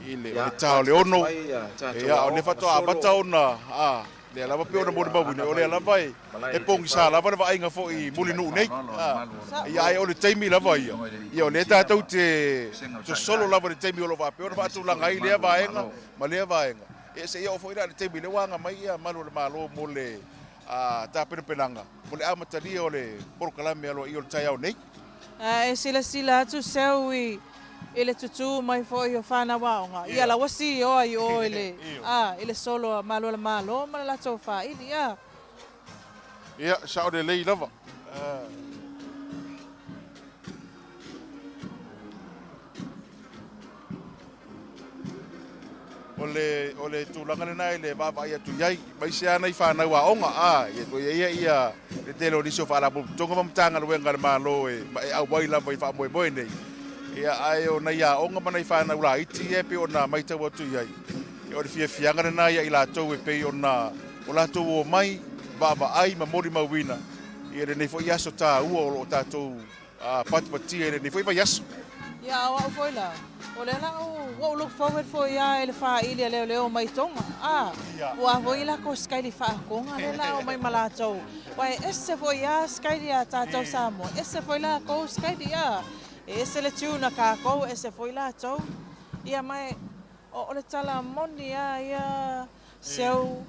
i le o le ta o le 6, ia, o lea faatoa amata ona, a, lea lava pei ona molimauina, o lea lava e e pogisa lava le vaaiga foi i Mulinuu nei, a, ia, ae o le taimi lava ia, ia, o lea tatou te sosolo lava i le taimi o lo o faapea ona faatulaga ai lea vaega ma lea vaega. Ia seia oo foi la i le taimi lea ua aga mai ia malu o le Malo mo le tapenapenaga mo le amatalia o le polokalame aloaia o le taeao nei. E silasila atu seu i le tutū mai foi o fanau aoga, ia la ua sioa i o i le, a, i le solo a malu o le Malo ma le latou faaili, a. Ia, sao lelei lava. O le, o le tulaga lena i le vaavaai atu i ai, aemaise lava nai fanau aoga, a, ia toe i ai ia le tele o nisi o faalapotopotoga ma Matagaluega a le Malo e, e auai lava i faamoemoe nei. Ia, ae o nai aoga ma nai fanau laiti ia e pei ona matau atu i ai, ia o le fiafiaga lena ia i latou e pei ona o latou omai, vaavaai ma molimauina ia lenei foi aso taua o lo o tatou patipatia i lenei foi vaiaso. Ia, a o au foi la, o lea la ua ou look forward foi lava i le faaili a leoleo mai Tonga, a, ua a foi lakou skaili faa-Tonga lea la omai ma latou, aua e ese foi lava skaili a tatou Samoa, ese foi lakou skaili, a, e ese le tune a kakou, ese foi latou, ia ma e, o le tala moni lava ia Seu,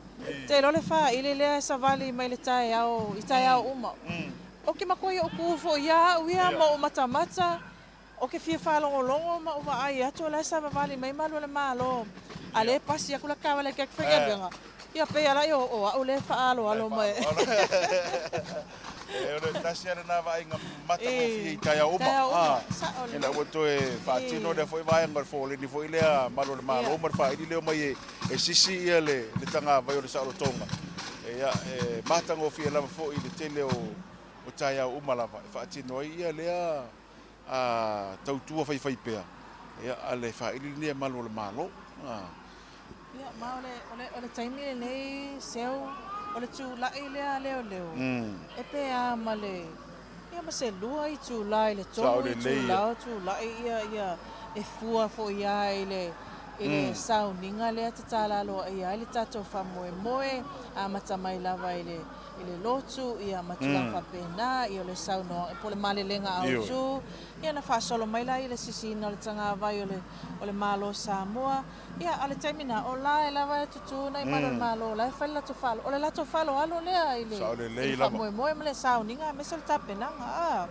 te iloa le faaili lea e savali mai le taeao i taeao uma. Ou te matua i ou tu foi ia au ia ma ou matamata, ou te fia faalogologo ma ou vaai atu o la e savavali mai malu o le Malo. A lea e pasi atu la taavale a le tagata faigaluega, ia pei lava la o au lea e faaaloalo mai. E o le tasi lava lena vaaiga matagofie i taeao uma. Ina ua toe faatino lea foi vaega o le foleni foi lea malu o le Malo ma le faaili lea omai e sisi ia le tagavai o le saolotoga. Ia, e matagofie lava foi i le tele o taeao uma lava e faatino ai ia lea tautua faifaipea ia a le faaili lenei a malu o le Malo. Ia, ma o le, o le, o le taimi lenei, Seu, o le tulai lea a leoleo, e pe a ma le, ia ma se lua itula i le tolu itula o tulai ia, ia, e fua foi lava i le, i le sauniga lea tatala aloaia ai le tatou faamoemoe, amata mai lava i le, i le lotu, ia, ma tulaga faapena, ia, o le saunoaga, po o le malelega autu, ia, ona faasolo mai lea i le sisiina o le tagavai o le, o le Malo o Samoa. Ia, a o le taimi lena, o la e lava e tutū nai malu o le Malo, o la e fai le latou faaaloalo, o le latou faaaloalo lea i le faamoemoe ma le sauniga aemaise o le tapenaga, a.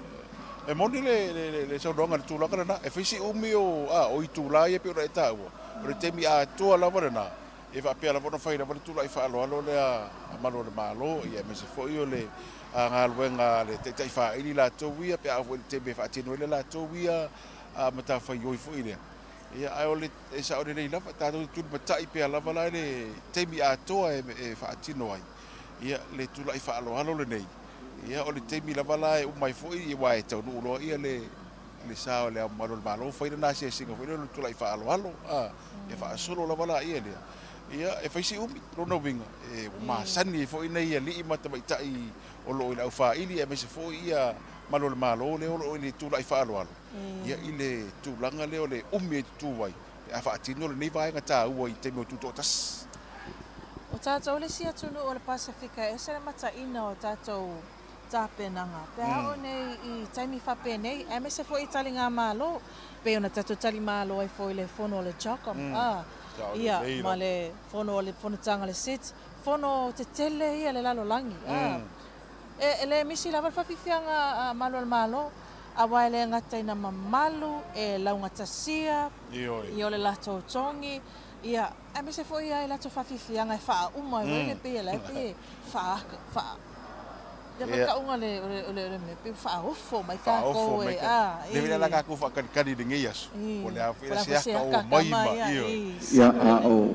E moni le saunoaga i le tulaga lena, e fai si umi o itula ia e pei ona e taua, o le taimi atoa lava lena, e faapea lava ona fai lava le tulaga faaaloalo lea a malu o le Malo, ia aemaise foi o le galuega a le taitai faaili latou ia, pe a oo foi i le taimi e faatino ai le latou ia matafaioi foi lea. Ia, ae o le, e sao lelei lava, tatou te tulimatai pea lava la i le taimi atoa e faatino ai, ia, le tulai faaaloalo lenei. Ia, o le taimi lava la e uma ai foi, aua e taunuu loa ia le, le sa o Le Ao Mamalu o le Malo, fai lana asiasiga foi lea o le tulai faaaloalo, a, ia faasolo lava laia lea. Ia, e fai si umi, lona uiga, e, ua masani ai foi nai alii ma tamaitai o lo o i le aufaaili aemaise foi ia Malu o le Malo lea o lo o i le tulai faaaloalo. Ia i le tulaga lea o le umi e tutū ai pe a faatino lenei vaega taua i taimi o tutoatasi. tatou le isi atunuu o le Pasefika e ese le mataina o tatou tapenaga pe a oo nei i taimi faapenei aemaise foi i taligamalo pei ona tatou talimalo ai foi i le fono a le CHOGM a ia ma le fono a le fonotaga a le SIDS, fono tetele ia a le lalolagi a e le misi lava le faafiafiaga a malu o le Malo aua e le gata ina mamalu e laugatasia ia o le latou togi ia Aemaise foi ia i latou faafiafiaga e faauma ai foi le pei e la e pei e faa le Ia. tauga o le o le o le mea pei ua faaofo mai Faaofo tatou mai e ka a le vila la i tatou faakalikali i lenei aso i po o le a foi po o la le a se foi se aka o aka mai kama ma ia ioe. i Ia, sao a lelei. o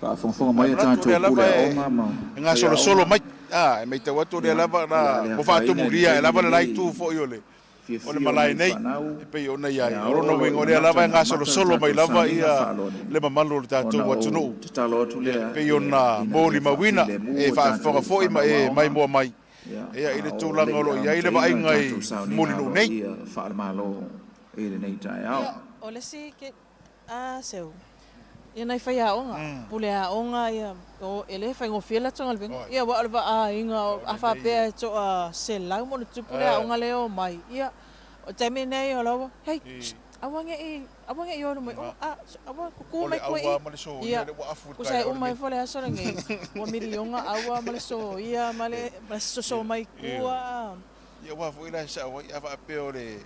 faafogafoga Ae mai a manatu o tatou lea pule lava e aoga ma e gasolosolo faiaoga, mai, a e matau atu o lea ia, lava o na le a le ua afaina i le faatumulia e taimi lava le la lenei itu foi o le o le fiafia o malae nai nei fanau e pei ona i o le ai. a O oo lona loa uiga o ina lea mata lava e ona amata le gasolosolo mai tatou lava sauniga ia faaloane le mamalu o le ona tatou ou atunuu tatalo atu e lea pei ona ina ia molimauina faafilemu e o faafofoga tatou foi ma fanau e aoga maimoa mai ia, ia i a le o tulaga o le lo i o i ai le amataina le vaaiga i tatou sauniga Mulinuu nei. aloaia faale-Malo i lenei taeao. Ia, o le isi ke, a seu, ia nai faiaoga, pule aoga ia, o, e le faigofie le latou galuega. Oi. Ia, aua o le vaaiga, Sao a lelei faapea ia. e toa 100+ le aoga lea e omai, ia, o le taimi lenei o la ua, hei, shh, aua ne i, aua ne i o i luma i o, a, aua, kuku O le mai koe ʻauā i. ma le soia Ia, lea ua afu i le kusa e taeao uma lenei. ifo le aso lenei, ua miliona ʻaua ma le soia ma le soso mai Ioe. tua, a. Ia aua foi la e sao ai, a faapea o le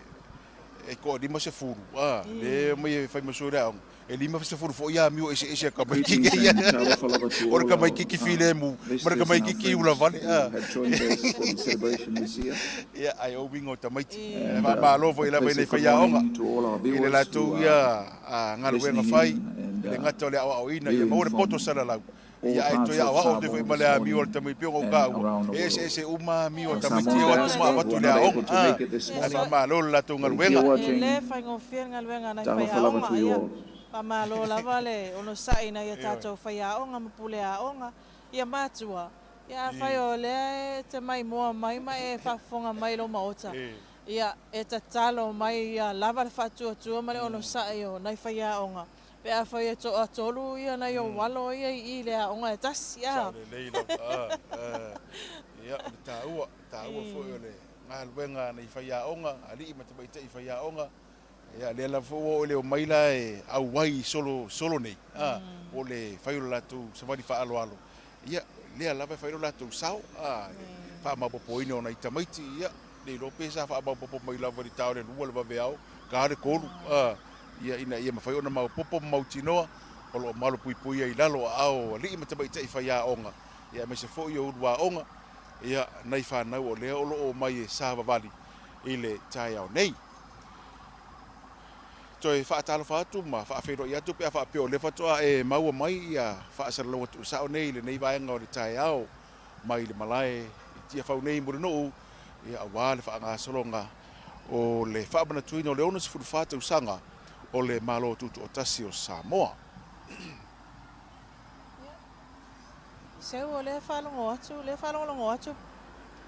e toalima sefulu, a, lea e omai e fai ma sui o le aoga, e 50 foi amio eseese a tamaiti Greetings nei, and talofa lava to o le all our tamaititi filemu ma le visitors and our tamaititi friends ulavale, who a. have joined us for the celebration this year. Ia, ae o uiga o tamaiti. Ae And faamalo a foi lava i nei pleasant good faiaoga morning to all our i le viewers latou who ia are galuega listening fai, in and e le gata o le aoaoina ia viewing maua le poto from salalau, all ia ae parts toe of aoao atu ai Samoa foi ma this le amio a le morning tamaiti pei ona ou and taua, around the e world. eseese uma amio a Our tamaiti Samoan e o atu ma diaspora avatu who i are le not aoga, able to a make it this ae Ia, so morning, faamalo le latou but if galuega. you're E watching, le faigofie le galuega a nai talofa lava faiaoga, to you ia, all. faamalo lava le onosai i nai a Ioe. tatou faiaoga ma puleaoga, ia matua, ia afai o lea e te maimoa mai ma e faafofoga mai i lou maota, ia, e tatalo mai ia lava le faatuatua ma le onosai o nai faiaoga, pe afai e toatolu ia nai ou alo ia i i le aoga e tasi, a. Sao lelei lava, a, a. Ia, o le taua, taua foi o le galuega a nai faiaoga, alii ma tamaitai faiaoga. Ia, lea lava foi ua oo i le omai la e auai solo, solo nei, a, po o le fai o le latou savali faaaloalo. Ia, lea lava e fai ai lo latou sao, a, i le faamaopoopoina o nai tamaiti, ia, le iloa pe sa faamaopoopo mai lava i le ta o le 2 le vaveao, ta o le 3, a, ia, ina ia mafai ona maopoopo ma mautinoa o lo o malupuipuia i lalo o aao o alii ma tamaitai faiaoga, ia, aemaise foi o uluaoga, ia, nai fanau o lea o lo o omai e savavali i le taeao nei. Toe faatalofa atu ma faafeiloai atu pe a faapea o lea faatoa e maua mai ia faasalalauga tuusao nei i lenei vaega o le taeao mai le malae i Tiafau nei i Mulinuu, ia aua le faagasologa o le faamanatuina o le 64 tausaga o le Malo Tutoatasi o Samoa. Seu o lea faalogo atu, lea faalogologo atu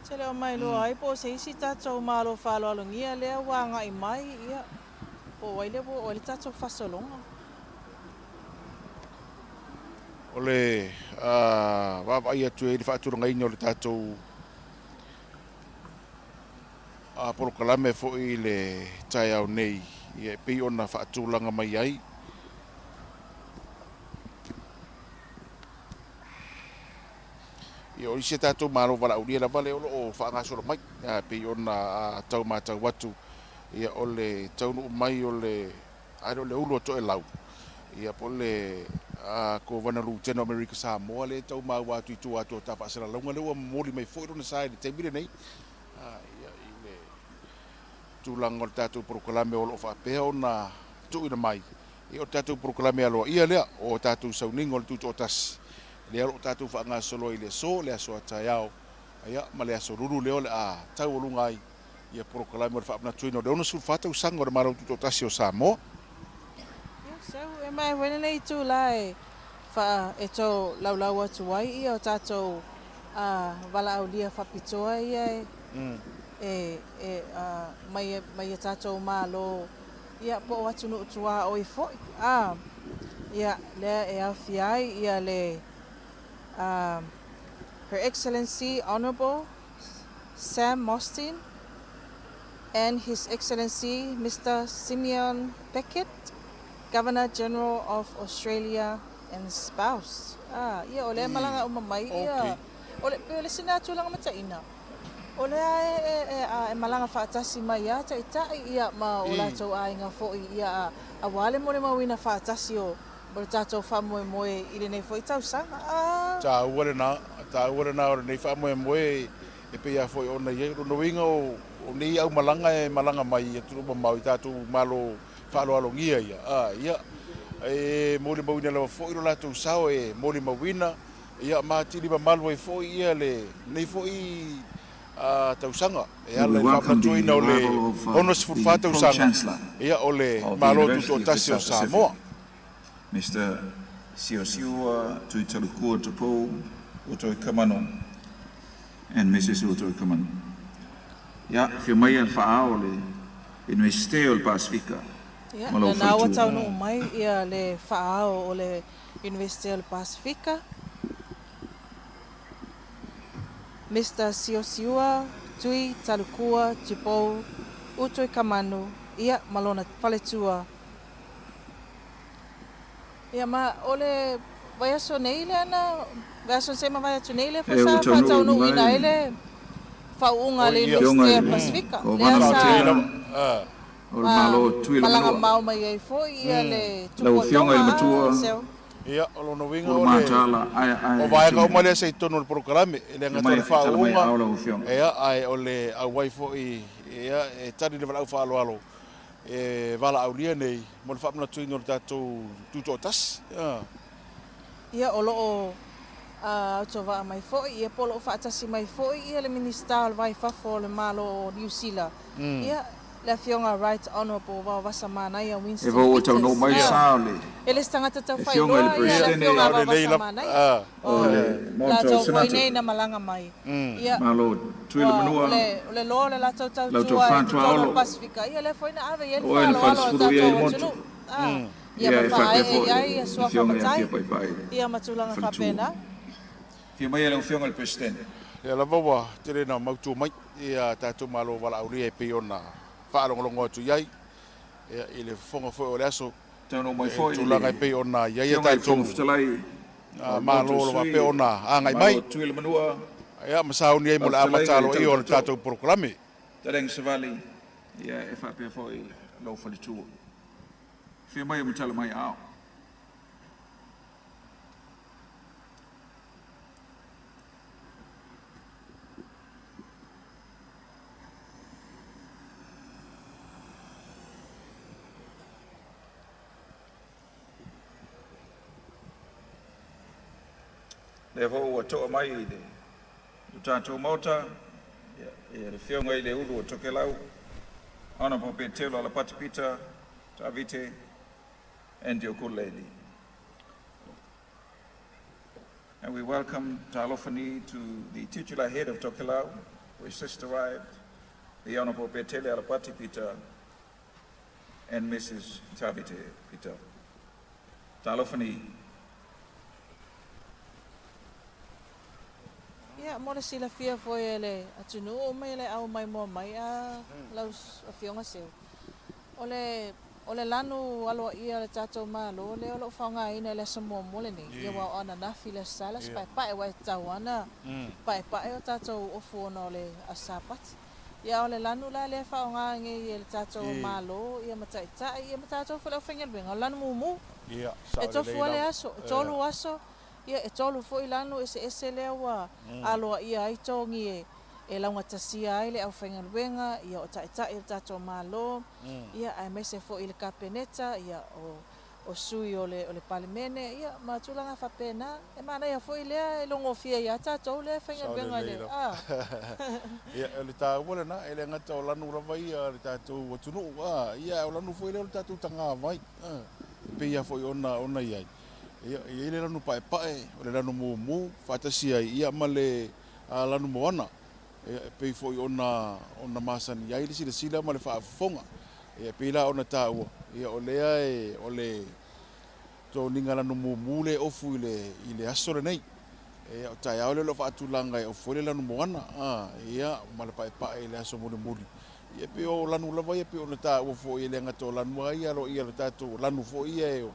te le o mailoa ai po o se isi tatou Malo faaaloalogia lea ua agai mai, ia, po o ai lea ua oo ai le tatou fasologa. O le vaavaai atu i le faatulagaina o le tatou polokalame foi i le taeao nei, ia e pei ona faatulaga mai ai. Ia, o isi a tatou Malo valaaulia lava lea o lo o faagasolo mai, e pei ona tau matau atu, ia, o le taunuu mai o le, a le o le ulu o Toelau, ia, po o le Kovana Lutena o Amerika Samoa lea e tau maua atu i tua atu o ta faasalalauga lea ua momoli mai foi lona sa i le taimi lenei, ia, i le tulaga o le tatou polokalame o lo o faapea ona tuuina mai. Ia, o le tatou polokalame aloaia lea o tatou sauniga o le Tutoatasi, lea o lo o tatou faagasolo ai i le aso, le aso a taeao, ia, ma le aso lulu lea o le a taualuga ai ia polokalame o le faamanatuina o le 64 tausaga o le Malo Tutoatasi o Samoa. Ia, seu, e mae foi lenei itula e faa, e tolaulau atu ai ia o tatou a valaaulia faapitoa ia e, e, e, a, mai, mai a tatou Malo, ia, po o atunuu tuaoi foi, a. Ia, lea e aofia ai ia le Her Excellency Honourable Sam Mostyn and His Excellency Mister Simeon Beckett, Governor General of Australia and spouse. Ah, ia, o lea e malaga uma mai ia, o le, pei o le sina tulaga mataina, o lea e, e, e, e malaga faatasi mai ia Taitai ia ma o latou aiga foi ia, aua le molimauina faatasi o o le tatou faamoemoe i lenei foi tausaga. Ah. Taua lena, taua lena o lenei faamoemoe e pei lava foi ona i ai. O lona uiga o nei aumalaga e malaga mai i atunuu mamao i tatou Malo faaaloalogia ia, a, ia, e molimauina lava foi lo latou sao e molimauina, ia, ma atili mamalu ai foi ia lenei foi tausaga e And ala we i le welcome the faamanatuina o le arrival of 64 the tausaga Pro-Chancellor ia o le of the Malo University of the Tutoatasi o South Pacific, Samoa. Mister Siosiua Tuitalukua Tupou Utoikamanu and Mrs. Utoikamanu. Ia, afio mai le faa-ao o le Iunivesite o le Pasefika Ia, ma lou lena ua faletua. taunuu mai ia le faa-ao o le Iunivesite o le Pasefika. Mister Siosiua Tui Talukua Tupou Utoikamanu, ia, ma lona faletua. Ia, ma o le vaiaso nei lea na, vaiaso se ma vai atu nei lea foi E ua sa taunuu faataunuuina mai ai le le faauuga a le Afioga Iunivesite i o le Pasefika, Kovana lea sa Lautele o le Malo Tuila malaga Manua. mao mai ai foi ia le Lau Afioga i le Tupuatoga Matua Seu. Ia, o lona uiga Ulu o le Matala o aeae vaega uma Tune. lea sa i totonu o le polokalame, e le Afio gata o mai le tala mai faauuga, aao lau Afioga. ia, ae o le auai foi, ia, e tali le valaau faaaloalo e valaaulia nei mo le faamanatuina o le tatou Tutoatasi. Ia. Ia, o lo o autovaa mai foi, ia, po o lo o faatasi mai foi ia le Minisita o le Vai Fafo o le Malo o Niu Sila, ia, le Afioga Right Honourable Vaovasa Manaia E Winston vau ua taunuu Peters. mai le sa o le E le se tagata Afioga i le taufaailoa ia le Peresetene Afioga Lelei Vaovasa lava. Manaia, o o le Maota o latou foi Senate. nei na malaga mai. Ia, Malo Tuila ua, o Manua, le, o le loa o le latou lau tautua tofa i totonu o le Tuaolo, Pasefika, ia lea foi na ave i ai le o oe na faaaloalo a falesefulu i ai tatou le motu. atunuu. Ia Ia ma e faapea faaee foi i ai le ia suafa Afioga ia matai, Fia Paepae i le ia ma tulaga faletua. faapena. Afio mai lau Afioga i le Peresetene. Lea lava ua tele ina mautu mai ia tatou Malo valaaulia e pei ona faalogologo atu i ai i le fofoga foi o le aso Taunuu mai i le foi tulaga le e pei ona i ai a Afioga i le tatou Fofoga Fetalai o le Malo Maota o o lo o Sui, faapea ona agai Malo mai Tuila Manua, ia ma sauni ai mo lau le fetalaiga amata i le aloaia o le Tautoto, tatou polokalame. Talega Savali, ia e faapea foi lou faletua. Afio mai o matala mai aao. Lea foi ua to'a mai i le lo tatou Maota ia le Afioga i le Ulu o Tokelau, Honourable Petelo Alapati Peter Tavite and your good lady. And we welcome Talofani to the titular head of Tokelau, who has just arrived, the Honourable Betele Alapati Peter and Mrs. Tavite Peter. Talofani. Ia, mo le silafia foi e le atunuu uma i le au maimoa mai a lau Afioga Seu, o le, o le lanu aloaia o le tatou Malo lea o lo o faaaogaina i le aso muamua lenei, ia aua o ananafi le Aso Sa le Aso Paepae, aua e tatau lava ona paepae o tatou ofu ona o le Aso Sapati. Ia, a o le lanu la lea e faaaoga nei e le tatou Malo ia ma taitai ia ma tatou foi le aufaigaluega, o le lanu mumu. E tofu lava le aso, e tolu aso Ia, e tolu foi lanu eseese lea ua aloaia ai togi e laugatasia ai le aufaigaluega, ia, o taitai o le tatou Malo, ia, aemaise foi i le Kapeneta, ia, o, o sui o le, o le Palemene, ia, ma tulaga faapena. E manaia foi lea e logofia ia tatou lea e faigaluega i le, a. Ia, o le taua lena, e le gata o lanu lava ia a le tatou atunuu, a, ia, a o lanu foi lea o le tatou tagavai, a, e pei lava foi ona, ona i ai. Ia, e i ai le lanu paepae, o le lanu mumu, faatasi ai ia ma le lanu moana, ia, e pei foi ona, ona masani ai le silasila ma le faafofoga. Ia, e pei la ona taua, ia, o lea e, o le Toniga lanu mumu le ofu i le i le aso lenei. Ia, o taeao lea o lo o faatulaga e ofu ai le lanu moana, a, ia, ma le paepae i le aso mulimuli. Ia, pei o lanu lava ia pei ona taua foi e le gata o lanu lava ia aloaia o le tatou lanu foi ia e,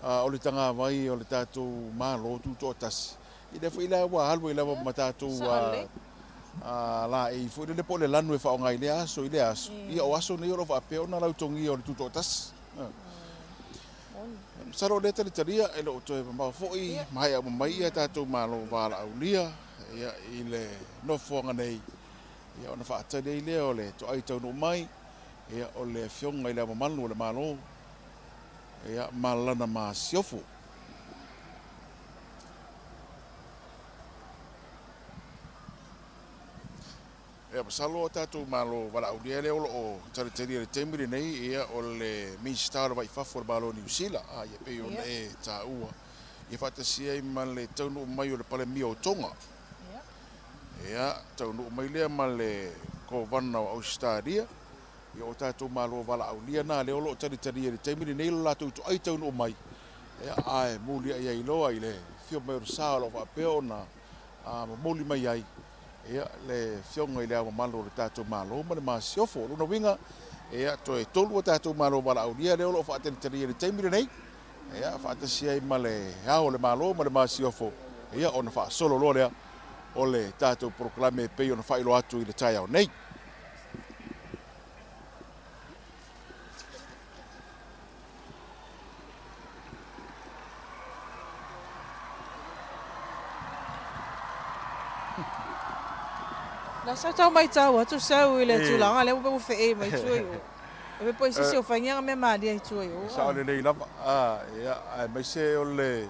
a, o le tagavai o le tatou Malo Tutoatasi. Ia lea foi la ua alu ai lava ma tatou, a, a, laei foi lele po o le lanu e faaaoga i lea aso i lea aso. Ia, o aso nei o lo o faapea ona lautogia o le Tutoatasi. Masalo o lea talitalia e le o toe mamao foi maea uma mai ia tatou malo valaaulia i le nofoaga nei ona faatali ai lea o le toai taunuu mai o le Afioga i Le Ao Mamalu o le Malo ma lana masiofo. Ia, masalo o tatou Malo valaaulia lea o lo o talitalia i le taimi lenei, ia, o le Minisita o le Vai i Fafo o le Malo o Niu Sila, a, ia, pei ona e taua, ia faatasi ai ma le taunuu mai o le Palemia o Tonga. Ia, taunuu mai lea ma le Kovana o Ausetalia, ia, o tatou Malo valaaulia na lea o lo o talitalia i le taimi lenei lo latou toai taunuu mai, ia, ae muliai ai loa i le afio mai o le sa o lo o faapea ona momoli mai ai ia, le Afioga i Le Ao Mamalu o le tatou Malo ma le Masiofo. O lona uiga, ia, toe tolu a tatou Malo valaaulia lea o lo o faatalitalia i le taimi lenei, ia, faatasi ai ma le Ao o le Malo ma le Masiofo, ia, ona faasolo loa lea o le tatou polokalame e pei ona faailoa atu i le taeao nei. La sa tau maitau atu sau i le tulaga lea ua feei mai tua i o. E pe poi sisi o faingia mea malia i tua i o. Sao lelei lava. Ia, aemaise o le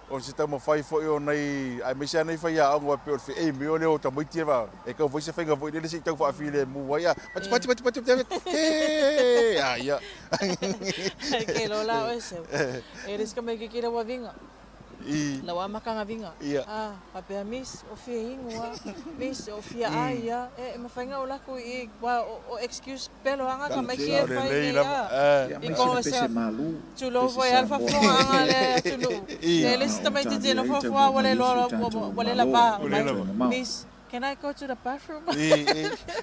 o se taumafai foi o nai, aemaise lava nai faiaoga aua e pei o le feei mai o lea o tamaiti e, e tau fai se faiga foi lele se i tau faafilemu ai, a pati pati pati pati pati hee a ia. Ke lo la oe seu. E le ska mai ke kira wa vinga. I. Lau amakanga vinga. Ia. A, papea miss, o fia ingu a, miss, o fia ai a, e, e mawhainga o lako i, wa, o, o excuse pelo anga ka mai ki e whai nei a. I ko se Tulou foi a le faafofogaaga a le atunuu. E le isi tamaitiiti e nofo fua ua le iloa ua le lava mai. Miss, can I go to the bathroom?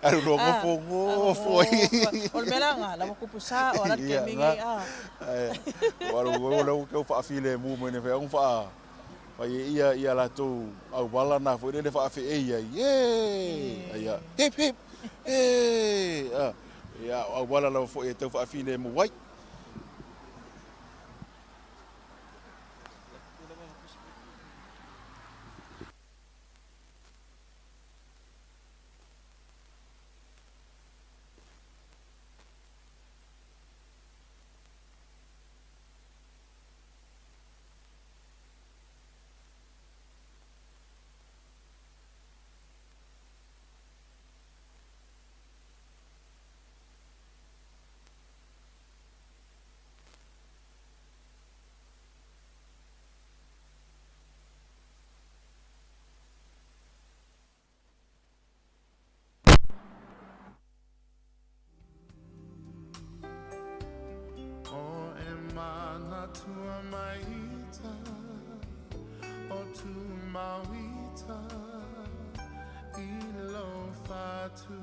Alu loa gofo gofo ai. O le mea la nga, la ua kupu sa o ala le kemi ngi a. Ua alu ua lau kau faafilemu mai nei fai faa fai e ia ia latou auala na foi lele faafeei ai. Ye! Aia hip hip. Ye! Ia o auala lava foi e tau faafilemu ai. O e manatua mai ita, o tu mauita i lo whatu.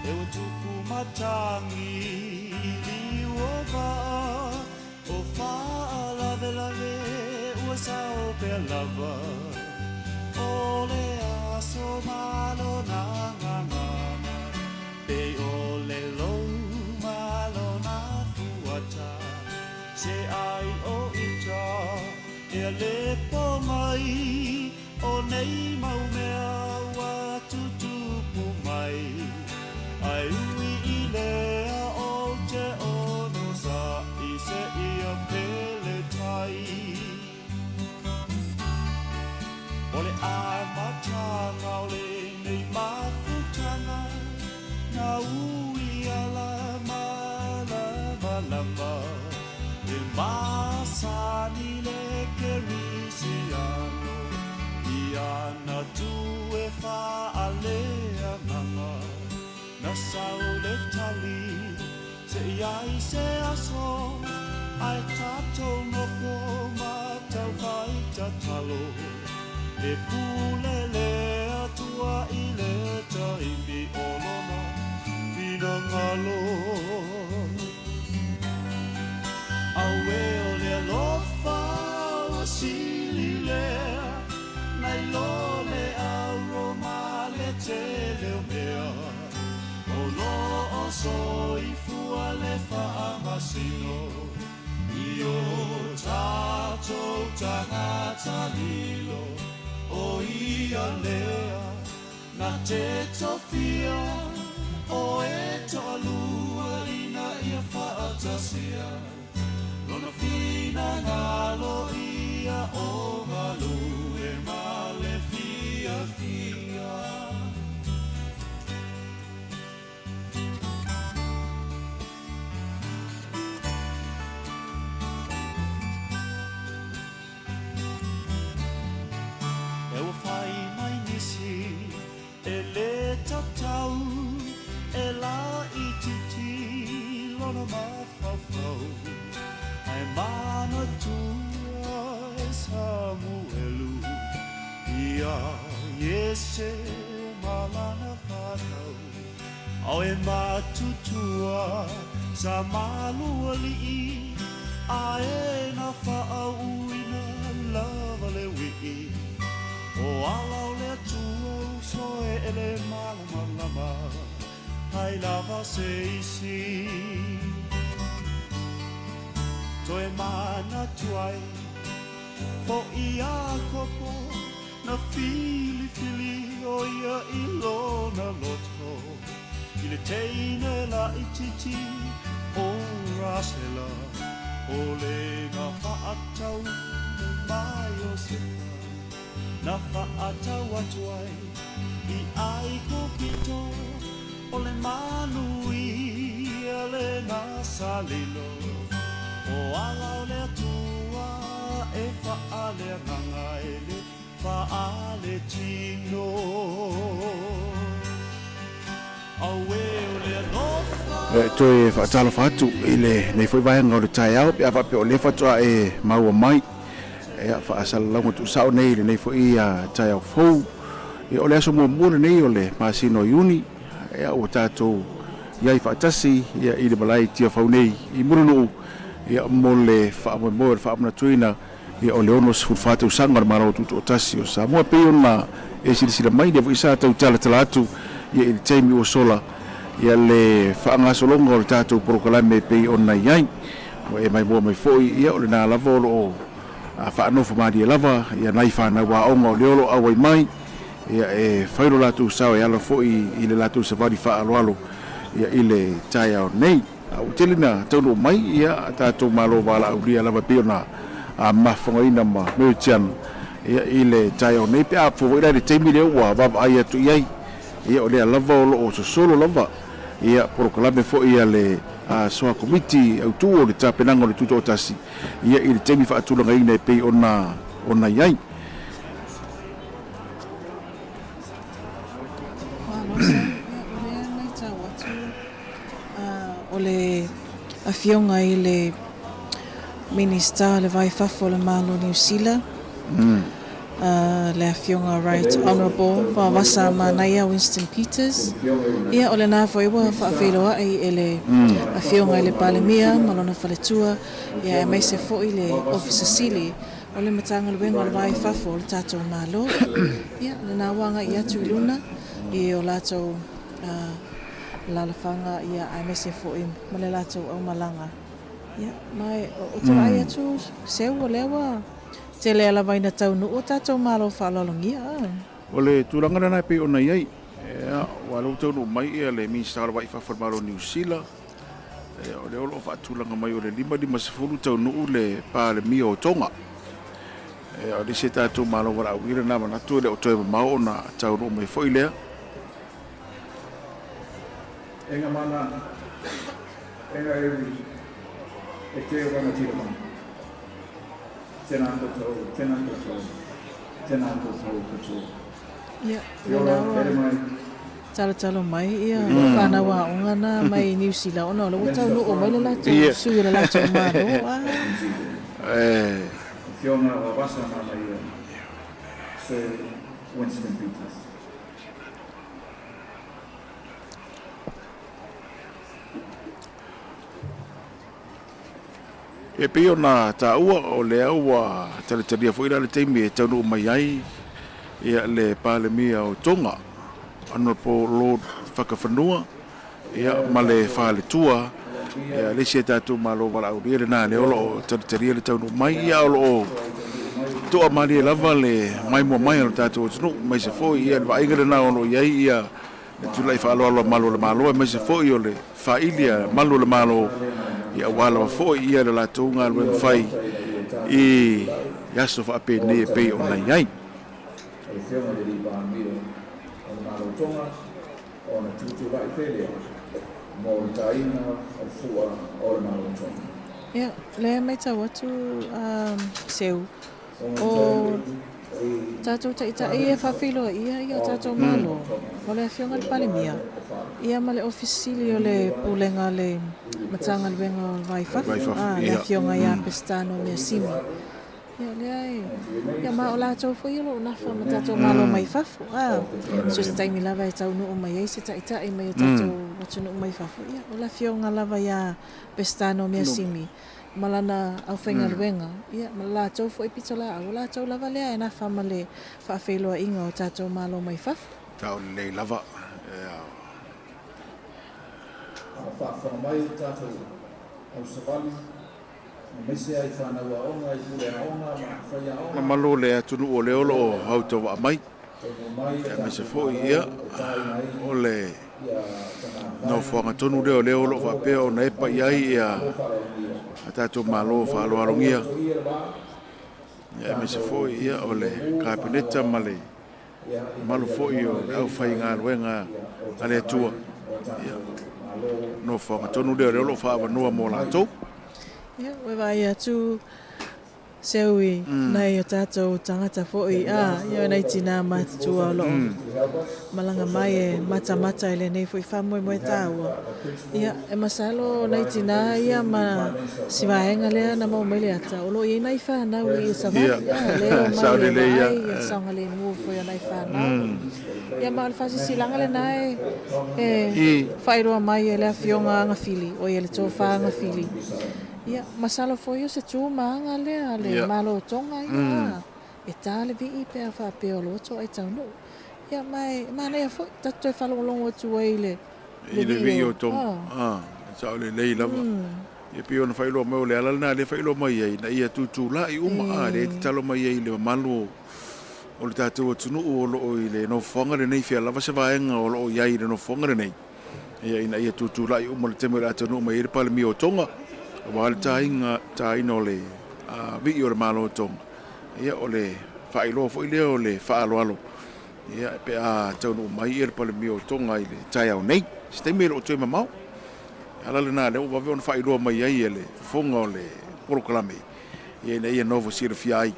E ua tupu matagi i liu o vaa, o faalavelave ua sao pea lava. O le aso ma lona gagana, pei o le lou ma lona fuata. Se ai o ita e le po mai, o nei mau mea ua tutupu mai. Ai ui i lea o te ono sa i se ia pele tai. O le amataga o lenei mafutaga, na ui ala malamalama, e masani le kerisiano, i ana tu e faaleagaga. Na sau le tali, se i ai se aso, ai tatou nofo ma taufai tatalo. E pule le Atua i le taimi o lona finagalo. Auē o le alofa ua sili lea, nai lo le auro ma le tele o mea. O lo o soifua le faamasino i o tatou tagata lilo. O ia lea na te tofia o e toalua ina ia faatasia lona finagalo ia o galue ma le fiafia. lona mafaufau Ae manatua e Samuelu Ia Iese ma lana fanau Ao e matutua sa malualii Ae na faauuina lava le wii O ala o le Atua uso e ele malamalama Ai lava se isi Toe manatu ai Foʻi Iakopo Na filifili ʻo ia i lona loto I le teine laitiiti ʻo Rasela ʻOle na faatau ma Iosepa Na faatau atu ai i ʻAigupito O le manuia lena sa lilo O ala o le Atua e faaleagaga e le faaletino. Auē o le alofa. E toe faatalofa atu i lenei foi vaega o le taeao pe a faapea o lea faatoa e maua mai. Ia, faasalalauga tuusao nei i lenei foi taeao fou. Ia, o le aso muamua lenei o le masina o Iuni, ia, ua tatou i ai faatasi ia, i le malae i Tiafau nei i Mulinuu ia, mo le faamoemoe o le faamanatuina ia, o le 64 tausaga o le Malo Tutoatasi o Samoa. E pei ona e silasila mai, lea foi sa tau talatala atu ia, i le taimi ua sola ia, le faagasologa o le tatou polokalame e pei ona i ai. Ua e maimoa mai foi, ia, o lena lava o lo o faanofo malie lava ia nai fanau aoga o lea o lo o auai mai, ia, e fai lo latou sao e ala foi i le latou savali faaaloalo ia, i le taeao nei. A ua tele ina taunuu mai ia tatou malo valaaulia lava e pei ona mafofogaina ma Meritiana ia, i le taeao nei, pe a fua foi la i le taimi lea ua vaavaai atu i ai. Ia, o lea lava o lo o sosolo lava ia polokalame foi a le Soa Komiti Autu o le tapenaga o le Tutoatasi ia i le taimi faatulagaina e pei ona ona i ai. Malo sa, ia o lea e maitau atu o le Afioga i le Minista o le Vai Fafo o le Malo o Niu Sila, le Afioga Right Honourable Vaovasa Manaia Winston Peters. Ia, o lena foi ua faafeiloai e le Afioga i le Palemia ma lona faletua, ia aemaise foi le Ofisa Sili o le Matagaluega o le Va i Fafo o le tatou Malo. Ia, o lena ua agai atu i luna i o latou alalafaga, ia aemaise foi ma le latou aumalaga. Ia, ma ou te vaai atu, Seu, o lea ua tele lava ina taunuu o tatou malo faaaloalogia. O le tulaga lena e pei ona i ai, aua o lea ua taunuu mai le Minisita o le Va i Fafo o le Malo o Niu Sila, o lea o lo o faatulaga mai o le 5:50 taunuu le Palemia o Tonga. O le isi a tatou malo valaaulia lena manatu e le o toe mamao ona taunuu mai foi lea. E nga mana, e nga iwi, e te rangatira mai. Tena koutou, tena koutou, tena koutou katoa. Ia, lena ua talotalo mai ia whanau aoga na mai Niu Sila ona o le ua taunuu mai le latou sui o le latou Malo. Afioga Vavasa Manaia, Sir Winston Peters. E pei ona taua, o lea ua talitalia foi la le taimi e taunuu mai ai ia le Palemia o Tonga, Honourable Lord Fakafanua, ia ma le faletua, ia le isi a tatou Malo valaaulia lena lea o lo o talitalia le taunuu mai, ia o lo o toamalie lava le maimoa mai o le tatou atunuu, aemaise foi ia le vaaiga lena o lo o i ai ia le tulai faaaloalo a Malu o le Malo, aemaise foi o le faili a Malu o le Malo, ia aua lava foi ia le latou galuega fai i aso faapenei e pei ona i ai. O le Afioga i le Alii Palemia o le Malo o Tonga, ona tutulai pea lea mo le taina o le fua o le Malo o Tonga. Ia, o lea e matau atu a Seu, o tatou Taitai e faafeiloai ia o tatou Malo, o le Afioga i le Palemia, ia ma le Ofisa Sili o le Pulega a le Matagaluega o le Va i Fafo, le Afioga ia Pestano Measimi. Ia o lea e, ia ma o latou foi o lo o nafa ma tatou Malo mai fafo, a, so se taimi lava e taunuu mai ai se Taitai mai o tatou atunuu mai fafo, ia o le Afioga lava ia Pestano Measimi ma lana aufaigaluega, ia, ma le latou foi pitolaau, o latou lava lea e nafa ma le faafeiloaiga o tatou Malo mai fafo. Tau lelei lava, ia. A o faafofoga mai le tatou au savali, aemaise ai fanau aoga i pule aoga ma faiaoga. Mamalu o le atunuu o lea o lo o hautauvaa mai, aemaise foi ia o le nofoaga tonu lea o lea o lo o faapea ona epa i ai ia a tatou Malo faaaloalogia, aemaise foi ia o le Kapeneta ma le mamalu foi o le aufaigaluega a le Atua. Ia, nofoaga tonu lea o lea o lo o faaavanoa mo latou. Ia, ua vaai atu Seui, nai o tatou tagata foi, a, ia nai tinā matutua o loo malaga mai e matamata i lenei foi faamoemoe taua. Ia, e masalo nai tinā ia ma si vaega lea na maua mai le ata, o loo i ai nai fanau i Savaii, a, lea o mai e vaai ia saogalemu foi o nai fanau. Ia, ma o le faasisilaga lena e faailoa mai e le Afioga Agafili, oi e le Tofa Agafili. Ia, masalo foi o se tu ma aga lea a le Malo o Tonga, ia, e tā le vii pe a faapea o loto ai taunuu. Ia, ma e manaia foi, tatou toe faalogologo atu ai i le I le vii o Tonga. A, e sao lelei lava. Ia, pei ona faailoa mai, o le ala lena lea e faailoa mai ai, ina ia tutulai uma, a, lea e tatalo mai ai i le mamalu o le tatou atunuu o lo o i le nofoaga lenei, fea lava se vaega o lo o i ai i le nofoaga lenei. Ia, ina ia tutulai uma le taimi o le a taunuu mai ai le Palemia o Tonga, aua le tāina, tāina o le vii o le Malo o Tonga. Ia, o le faailoa foi lea o le faaaloalo, ia, pe a taunuu mai ia le Palemia o Tonga i le taeao nei. Se taimi e le o toe mamao. E ala lena lea ua vave ona faailoa mai ai e le fofoga o le polokalame, ia, ina ia nofo silafia ai.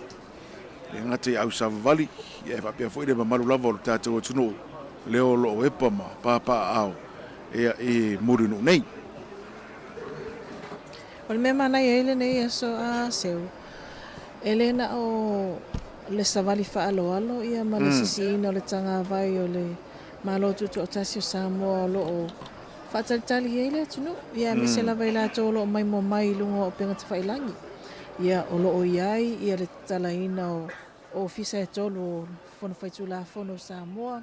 E le gata i ausavavali, ae faapea foi le mamalu lava o le tatou atunuu lea o lo o epa ma papaaao i Mulinuu nei. O le mea manaia ai lenei aso a Seu, e le na o le savali faaaloalo ia ma le sisiina o le tagavai o le Malo Tutoatasi o Samoa o lo o faatalitali ai le atunuu, ia aemaise lava i latou o lo o maimoa mai i luga o upega tafailangi. Ia, o lo o i ai ia le tatalaina o ofisa e tolu o Fono Faitulafono o Samoa,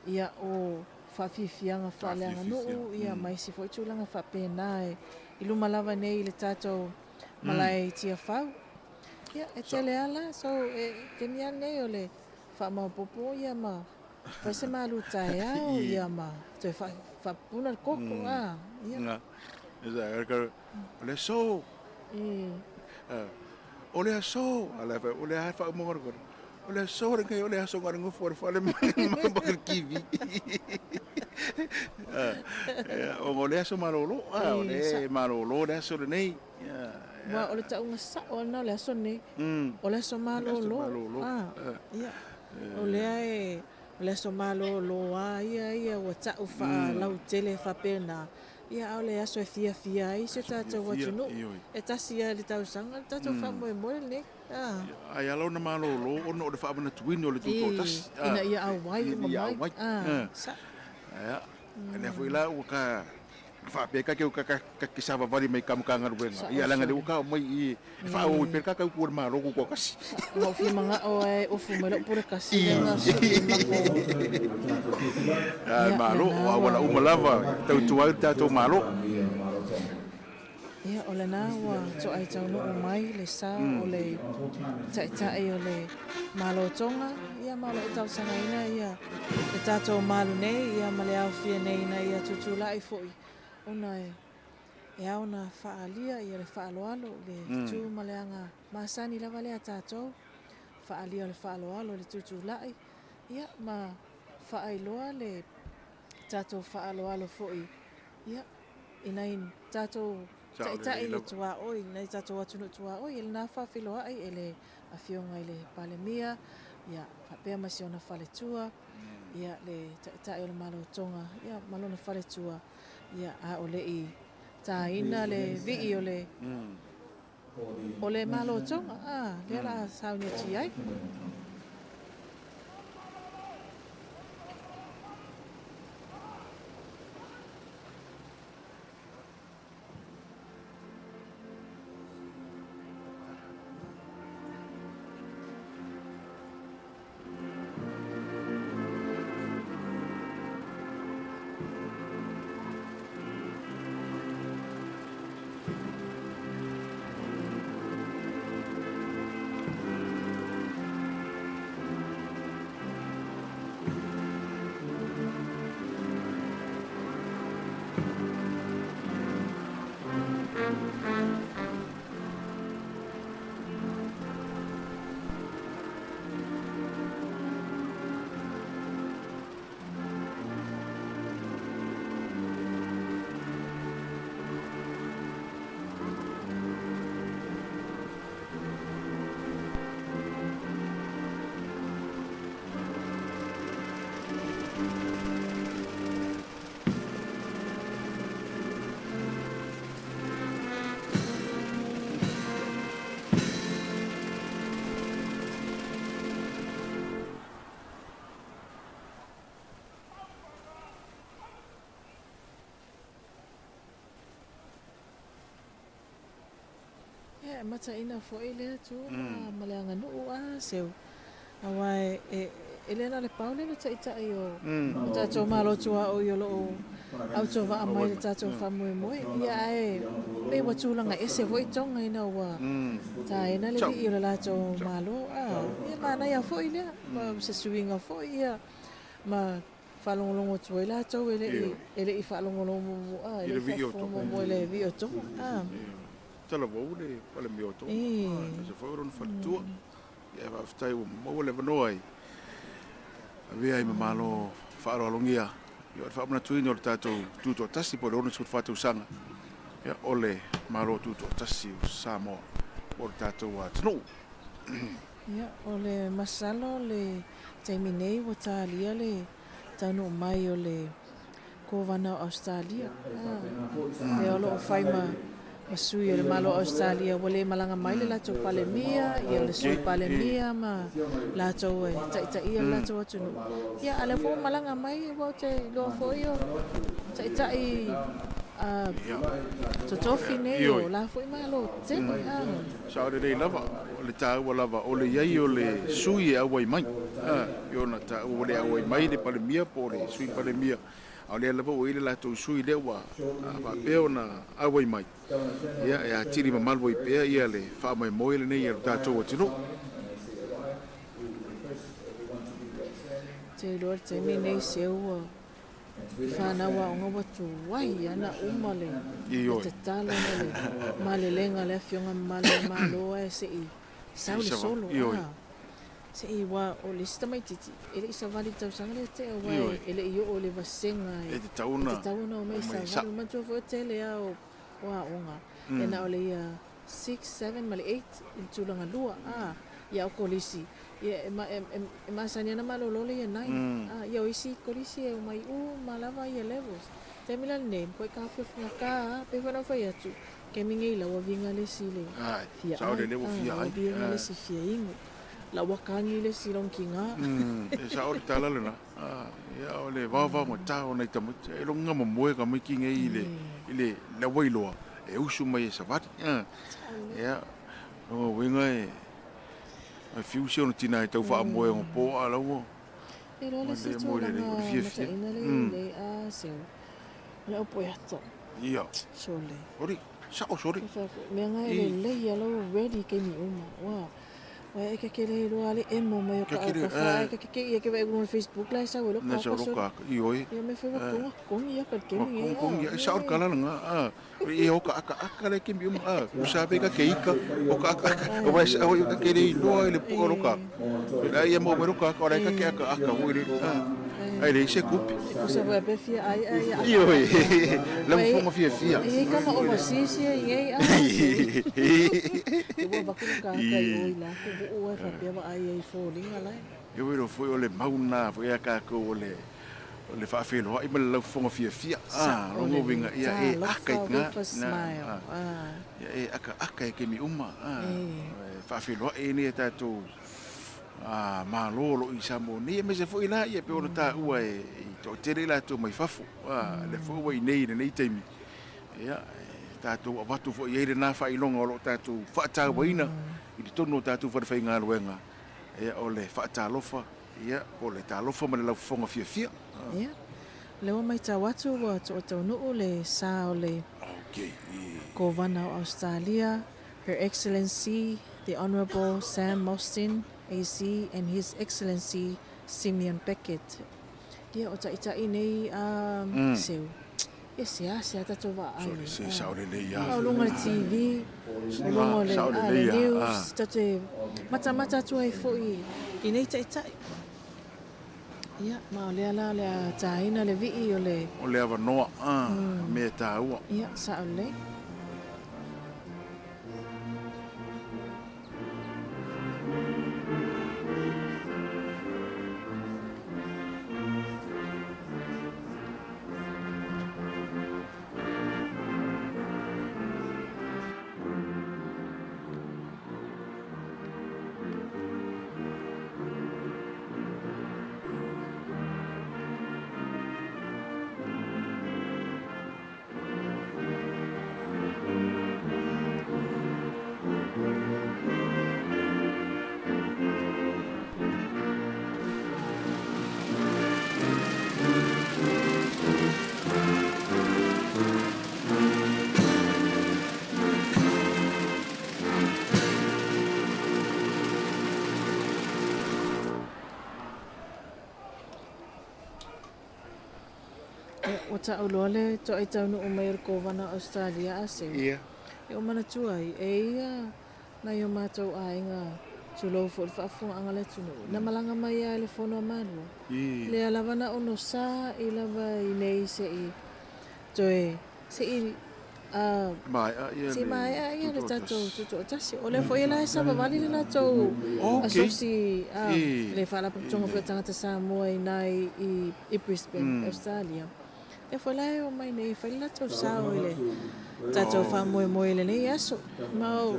ia, o faafiafiaga faaleaganuu, ia, ma isi foi tulaga faapena e i luma lava nei i le tatou malae i Tiafau. Ia, e tele lava la, so, e taimi lava lenei o le faamaopoopo ia ma fai se malu taeao, ia, ma toe faapupuna le koko, a, ia. O le aso. O le aso. O le a faaumoga le kore. O le aso lenei, o le aso ngare ngofo o le fale ma le kivi. O le aso malolo. O le malolo le aso lenei. Aua o le tauga sao lena o le aso lenei. O le aso malolo. O lea e, o le aso malolo lava ia ia ua tau faalautele faapena. Ia, a o le aso e fiafia ai si o tatou atunuu, e tasi lava i le tausaga le tatou faamoemoe lenei. Ae ala ona malolo ona o le faamanatuina o le Tutoatasi. Ina ia auai uma mai. Sa. Ia, lea foi la ua ka faapea ka ke ka ke savavali mai ka Matagaluega. Ia leaga lea ua ka aumai i e faaauau ai pea le ka tautua i le Malo Tutoatasi. Ua ou fia manao e ofu mai lou pule kasi lea na sui e matou. Ia, Malo, o auala uma lava e tautua ai le tatou Malo. Ia, o lena ua toai taunuu mai le sa o le Taitai o le Malo Tonga, ia ma o lo o talosagaina ia le tatou malu nei, ia ma le aofia nei ina ia tutulai foi ona e E ao ona faaalia ia le faaaloalo i le tu ma le aga masani lava lea a tatou, faaalia o le faaaloalo i le tutulai, ia ma faailoa le tatou faaaloalo foi ia i nai tatou taitai i le tuaoi, i nai tatou atunuu tuaoi, e lena faafeiloai e le Afioga i le Palemia. Ia, faapea ma si ona faletua, ia, le Taitai o le Malo o Tonga, ia, ma lona faletua, ia, a o le i tāina le vii o le, o le Malo o Tonga, a, lea la a sauni atu i ai. Ia, e mataina foi lea itu ma le aganuu a Seu, aua e le na o le pau lea o le taitai o tatou Malo tuaoi o lo o autovaa mai i le tatou faamoemoe. Ia, ae pei ua tulaga ese foi Tonga ina ua taena le vii o le latou Malo. A, ia manaia foi lea, ma se suiga foi ia ma faalogologo atu ai latou e le i, e le i faalogologo muamua, a, e le i faafofoga muamua i le vii o Tonga. A. Talavou le Palemia o Tonga, aemaise foi o lona faletua. Ia faafetai ua maua le avanoa e avea ai ma Malo faaaloalogia ia o le faamanatuina o le tatou Tutoatasi po o le 64 tausaga ia o le Malo Tutoatasi o Samoa po o le tatou atunuu. Ia, o le masalo le taimi nei ua talia le taunuu mai o le Kovana o Ausetalia, lea o lo o fai ma sui o le Malo o Ausetalia ua le malaga mai le latou Palemia, ia o le Sui Palemia ma latou e taitaia le latou atunuu. Ia, a o lea foi ua malaga mai, aua ou te iloa foi o taitai totofi nei o la foi Malo tele. Sao lelei lava, o le taua lava o le i ai o le sui e auai mai. I ona taua ua le auai mai le Palemia po o le Sui Palemia, a o lea lava ua i ai le latou sui lea ua faapea ona auai mai, ia e atili mamalu ai pea ia le faamoemoe lenei a lo tatou atunuu. Te iloa le taimi lenei seu ua I whanau aoga ua tuai ana uma le tatalo ma le malelega a le Afioga Mamalu o le Malo ae se i sau le solo. Se i ua o le isi tamaititi e le i savali i le tausaga lea tea aua e le i oo i le vasega e tatau ona omai savali. Manatua foi o tele a o aoga e na o le ia 6, 7 ma le 8 i le tulaga lua a ia o kolisi ia e, e, e, e masani ana malolo le ia 9 a ia o isi kolisi e omai uma lava ia levels taimi la lenei makuai ka ka pe foi na fai atu ke mingi la ua vinga le si le fia ai ua vinga le si fia ingo la ua kangi le si long kinga e sa o le tala lena ia o le vaovao gata o nai tamaiti e longa momoe ka maiki nei i le i le la wailoa e usu mai e savali. Ia, lona uiga e e fiu si ona tina e tau faamoe ona po a la ua E loa le isi tulaga mataina le i nei a seu. O le au poeata. Ia. Sole. Ori, sao sole. Mea ngai le lei a lau ready keimi uma. Wa. Wai e keke le iloa le emo mai o ka au ka wha e keke ia ke wai uno Facebook lai sa welo ka ka so. I oi. Ia me whai wa konga kongi ia ka kemi e. Kongi ia sa or kala nga a. E o ka aka aka le kemi uma a. Usa be ka keika o ka aka aka. O wai sa o ka kere iloa le pu o ka. La ia mo wero ka ka ka ke aka aka o le. Ai le se kupi. Usa wai be fia ai ai. I oi. La mo fonga fia fia. E ka ma overseas ia i a. E ua vaku ka ka i oi la ku bu ua fa pia wa ai ai foliga lai. E ui loa foi o le mau lena foi a tatou o le o le faafeiloai ma le laufofoga fiafia. A, Sao lona uiga, lelei. ia e aka Talofa i tina, with a na, smile. a, A. ia e akaaka i taimi uma, a, E. e faafeiloai ai nei a tatou a Malo o lo o i Samoa nei, aemaise foi la, ia pei ona taua e i toatele i latou mai fafo, a, lea foi ua i inei i lenei taimi, ia, e tatou avatu foi i ai lena faailoga o lo o tatou faatauaina i totonu o tatou falefaigaluega, ia, o le faatalofa, ia, po o le talofa ma le laufofoga fiafia. Ia, o lea ua matau atu ua toataunuu le sa o le Kovana o Ausetalia, Her Excellency The Honourable Sam Mostyn AC and His Excellency Simeon Beckett. Ia, o taitai nei a Seu. Ia, seasea tatou vaai. Sole se sao lelei a. O luga o le TV, o luga o le, a, le news, tatou te matamata atu ai foi i nei taitai. Ia, ma o lea la o le a tāina le vii o le. O le avanoa, a, mea tāua. Ia, sao lelei. Ia, ua taʻu loa le toai taunuu mai o le Kovana o Ausetalia a Seu. Ia. E o manatua ai, e ia nai o matou aiga tulou foi i le faafofogaaga a le atunuu, na malaga mai lava i le Fono a Malua. Lea lava na ono sa i lava i nei se i toe, se i Maea ia se i le maea ia le tatou tutoatasi. tutoatasi. O lea foi la e savavali le latou asosi, le Faalapotopotoga foi o Tagata Samoa i ina i Brisbane, Australia. Lea foi la e omai nei e fai le latou sao i le tatou faamoemoe i lenei aso. Ma o,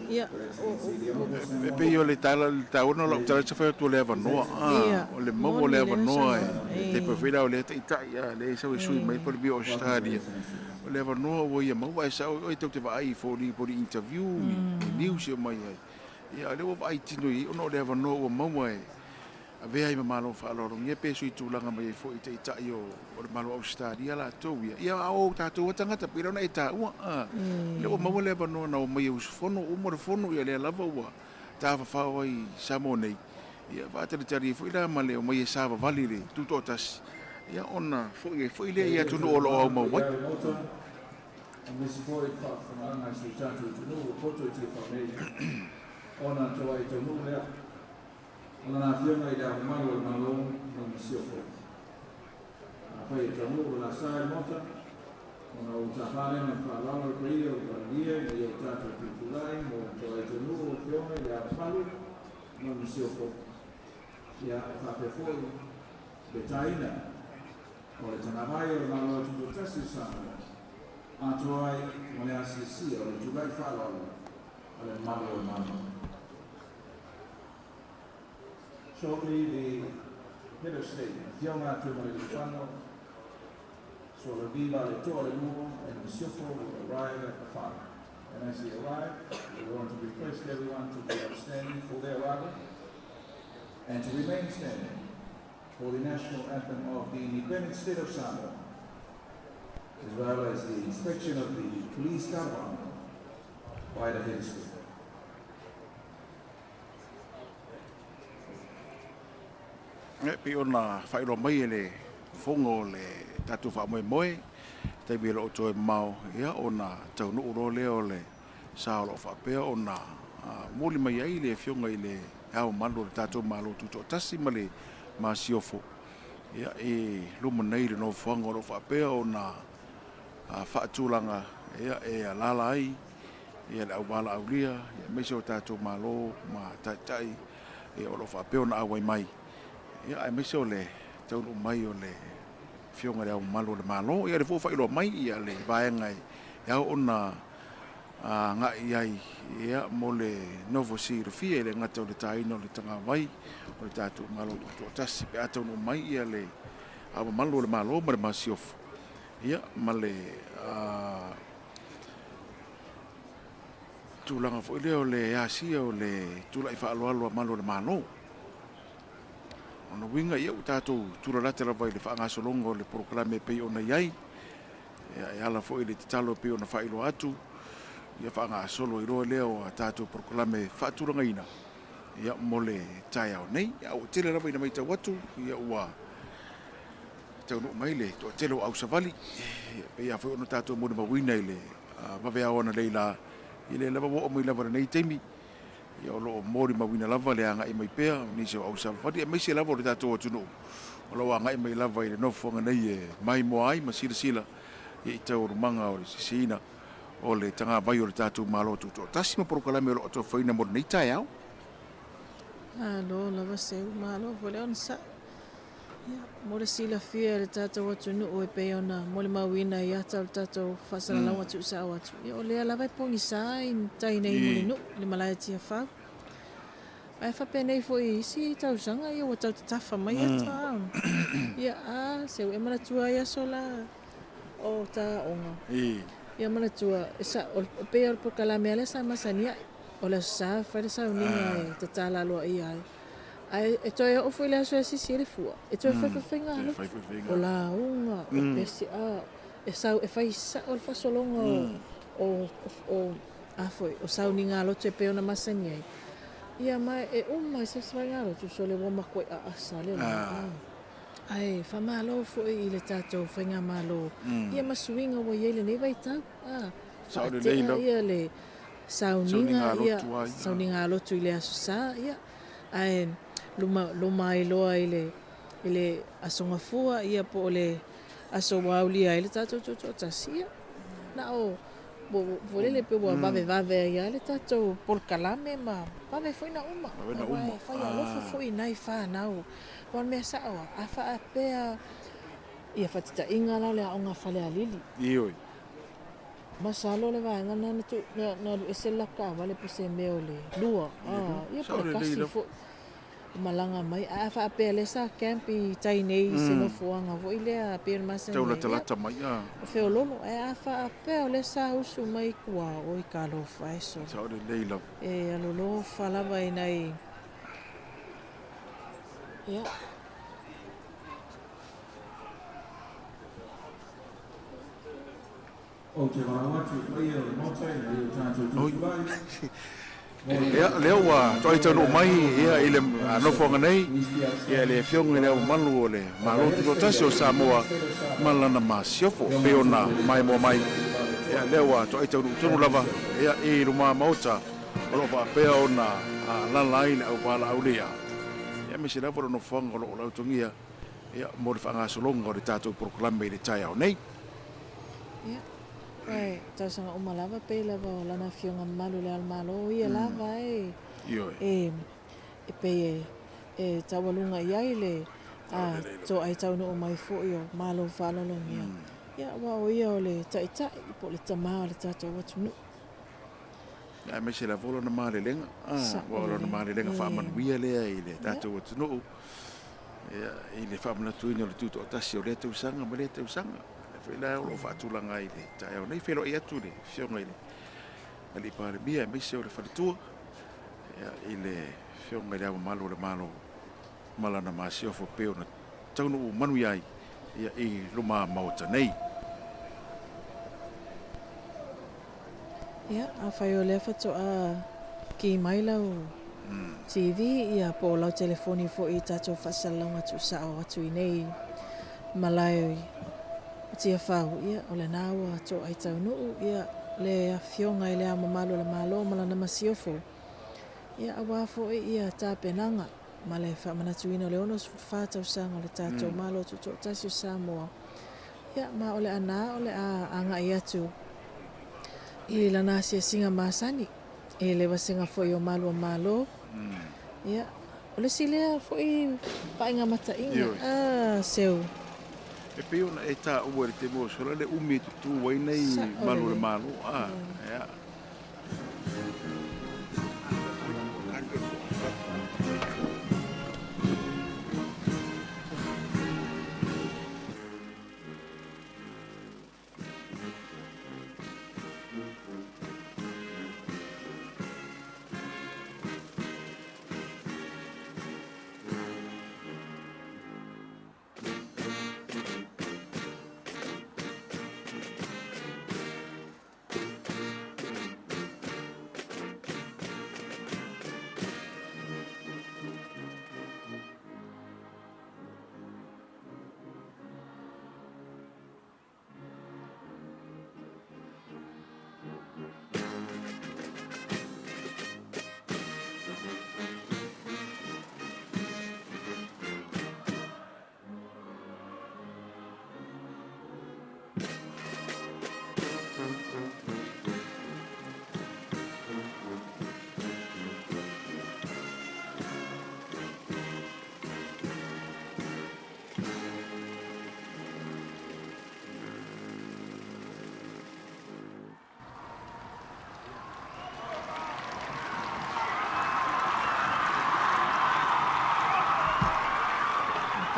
ia, o, o, E pei o le tala, le taua lena o lau tala sa fai atu o le avanoa, ia, o le maua o moni le lea avanoa saunoaga. e tai pei foi la o lea taitai, lea e sau e sui mai po o le mea o Australia. O le avanoa ua ia maua ae sao oe tou te vaai i foliga po o ni interview, ni news e omai ai. Ia a o lea ua vaai tino i ai ona o le avanoa ua maua e avea ai ma Malo faaaloalogia pe sui tulaga mai ai foi i Taitai o le Malo o Ausetalia latou ia. Ia a o tatou lava tagata pei la ona e taua, a, lea ua maua le avanoa na omai e usufono, uma le fono ia lea lava ua tafafao ai i Samoa nei. Ia faatalitali ai foi la ma le omai e savavali i le tutoatasi, ia ona foi ai foi lea i atunuu o lo o aumau ai. Aemaise foi le faafofogaaga a si o tatou atunuu o poto i Tiafau nei, ona toai taunuu lea o lana Afioga i Le Ao Mamalu o le Malo ma le Masiofo. Afai e taunuu le lasa i le Maota, ona ou tapa lea ma le faaaloalo le paia o le Palemia ina ia o tatou tutulai mo le toai taunuu o Afioga i Le Ao Mamalu ma le Masiofo, ia e faapea foi le taina o le Tagavai o le Malo Tutoatasi o Samoa, atoa ai ma le asiasia o le tulai faaaloalo a le mamalu o le Malo. Shortly, the Head of State, Afioga Tuimalealiifano Sualauvi Vaaletoa le Lua and Masiofo will arrive at the fale. And as they arrive, we want to request everyone to be upstanding for their arrival and to remain standing for the national anthem of the independent state of Samoa, as well as the inspection of the police caravan by the head of state. E pei ona faailoa mai e le fofoga o le tatou faamoemoe, taimi e le o toe mamao, ia ona taunuu loa lea o le sa o lo o faapea ona momoli mai ai le Afioga i le Ao Mamalu o le tatou Malo Tutoatasi ma le Masiofo, ia, i luma nei i le nofoaga o lo o faapea ona faatulaga, ia, e alaala ai ia le auvalaaulia, aemaise o tatou Malo ma Taitai. Ia, o lo o faapea ona auai mai, ia, aemaise o le taunuu mai o le Afioga i Le Ao Mamalu o le Malo. Ia, o lea foi ua faailoa mai ia le vaega e ao ona agai i ai ia, mo le nofo silafia, e le gata o le taina o le tagawai o le tatou Malo Tutoatasi pe a taunuu mai ia le Ao Mamalu o le Malo ma le Masiofo, ia, ma le tulaga foi lea o le asia o le tulai faaaloalo a Malu o le Malo. O lona uiga, ia ua tatou tulalata lava i le faagasologa o le polokalame e pei ona i ai, ia, e ala foi i le tatalo e pei ona faailoa atu, ia faagasolo ai loa lea o a tatou polokalame faatulagaina, ia, mo le taeao nei. Ia, ua tele lava ina matau atu, ia, ua taunuu mai le toatele o ausavali, ia, pei lava foi ona tatou molimauina i le vaveao analeila, ia lea lava ua oo mai lava i lenei taimi, ia o lo o molimauina lava le agai mai pea o nisi o ausavali, aemaise lava o le tatou atunuu o lo o agai mai lava i le nofoaga nei e maimoa ai ma silasila i taualumaga o le sisiina o le tagavai o le tatou Malo Tutoatasi ma polokalame o lo o atofaina mo lenei taeao. Malo lava seu, malo foi le onosai. Ia, mo le silafia e le tatou atunuu e pei ona molimauina i ata o le tatou faasalalauga tuusao atu, ia o lea lava e pogisa i tai nei Mulinuu i le malae Tiafau. Ae faapenei foi i isi tausaga ia ua tau tatafa mai ata. Ia, a, se ua e manatua ai aso la o ta aoga. Ia manatua, e sa, o, pei o le polokalame lava lea sa masani ai, o le Aso Sa e fai le sauniga e tatala aloaia ai. Ae e toe oo foi i le aso e asiasi ai le fua, e toe fai faifaiga loto, o lauga, o pese, a, e sau, e fai sao le faasologa o, o, o, a foi, o sauniga loto e pei ona masani ai. Ia, ma e uma i se faiga loto, sole ua makuai aasa le la. Ae faamalo foi i le tatou faigamalo, ia ma suiga ua i ai lenei vaitau, a, faatea ia le sauniga, ia, sauniga loto i le Aso Sa, ia, ae luma, loma ai loa i le, i le Aso Gafua, ia, po o le aso ua aulia ai le tatou tutoatasi, ia, na o, foi lele pei ua vavevave ai lava le tatou polokalame ma vave foi ona uma, aua e fai alofa foi i nai fanau. Aua o le mea sao lava, a faapea ia faataitaiga la o le aoga a Falealili. Ioe. Masalo le vaega lena na tuu, na, na alu ese le latou taavale po o se mea o le lua, a, ia po o le tasi foi o malaga mai. Ae a faapea lea sa camp i tai nei i se nofoaga foi lea pei ona masani ai, Tau latalata mai, a. o feololo. Ae a faapea o lea sa usu mai i tua, oi talofa e sole. Sao lelei lava. E alolofa lava i nai, ia. Ou te valaau atu i le paia o le Maota ina ia o tatou tutulai mo le Ia, lea ua toai taunuu mai ia i le nofoaga nei ia le Afioga i Le Ao Mamalu o le Malo Tutoatasi o Samoa ma lana masiofo e pei ona maimoa mai. Ia, lea ua toai taunuu tonu lava ia i luma Maota o lo o faapea ona alaala ai le auvalaau lea, ia aemaise lava o le nofoaga o lo o lautogia ia mo le faagasologa o le tatou polokalame i le taeao nei. Ia, ae tausaga uma lava pei lava o Lana Afioga Mamalu i Le Ao o le Malo, o ia lava e, e, e pei e, e taualuga i ai le a toai taunuu mai foi o Malo faaaloalogia. Ia, aua o ia o le Taitai po o le Tama o le tatou atunuu. Aemaise lava o lona malelega, aua o lona malelega faamanuia lea i le tatou atunuu, ia, i le faamanatuina o le tutoatasi o lea tausaga ma lea tausaga. O lea foi la o lo o faatulaga ai i le taeao nei. Feiloai atu i le Afioga i le Alii Palemia aemaise o le faletua, ia, i le Afioga i Le Ao Mamalu o le Malo ma lana masiofo e pei ona taunuu manuia ai ia, i luma Maota nei. Ia, afai o lea faatoa ki mai lau TV ia po o lau telefoni foi i tatou faasalalauga tuusao atu i nei malae o Tiafau, ia o lena ua toai taunuu ia le Afioga i Le Ao Mamalu o le Malo ma lana Masiofo, ia aua foi ia tapenaga ma le faamanatuina o le 64 tausaga o le tatou Malo Tutoatasi o Samoa. Ia, ma o le ana o le a agai atu i lana asiasiga masani i le vasega foi o Malu o Malo. Ia, O le isi lea foi vaaiga mata'iga a seu. E pei ona e taua i le taimi ua sola le umi e tutū ai nei malu o le Malo, a, ea.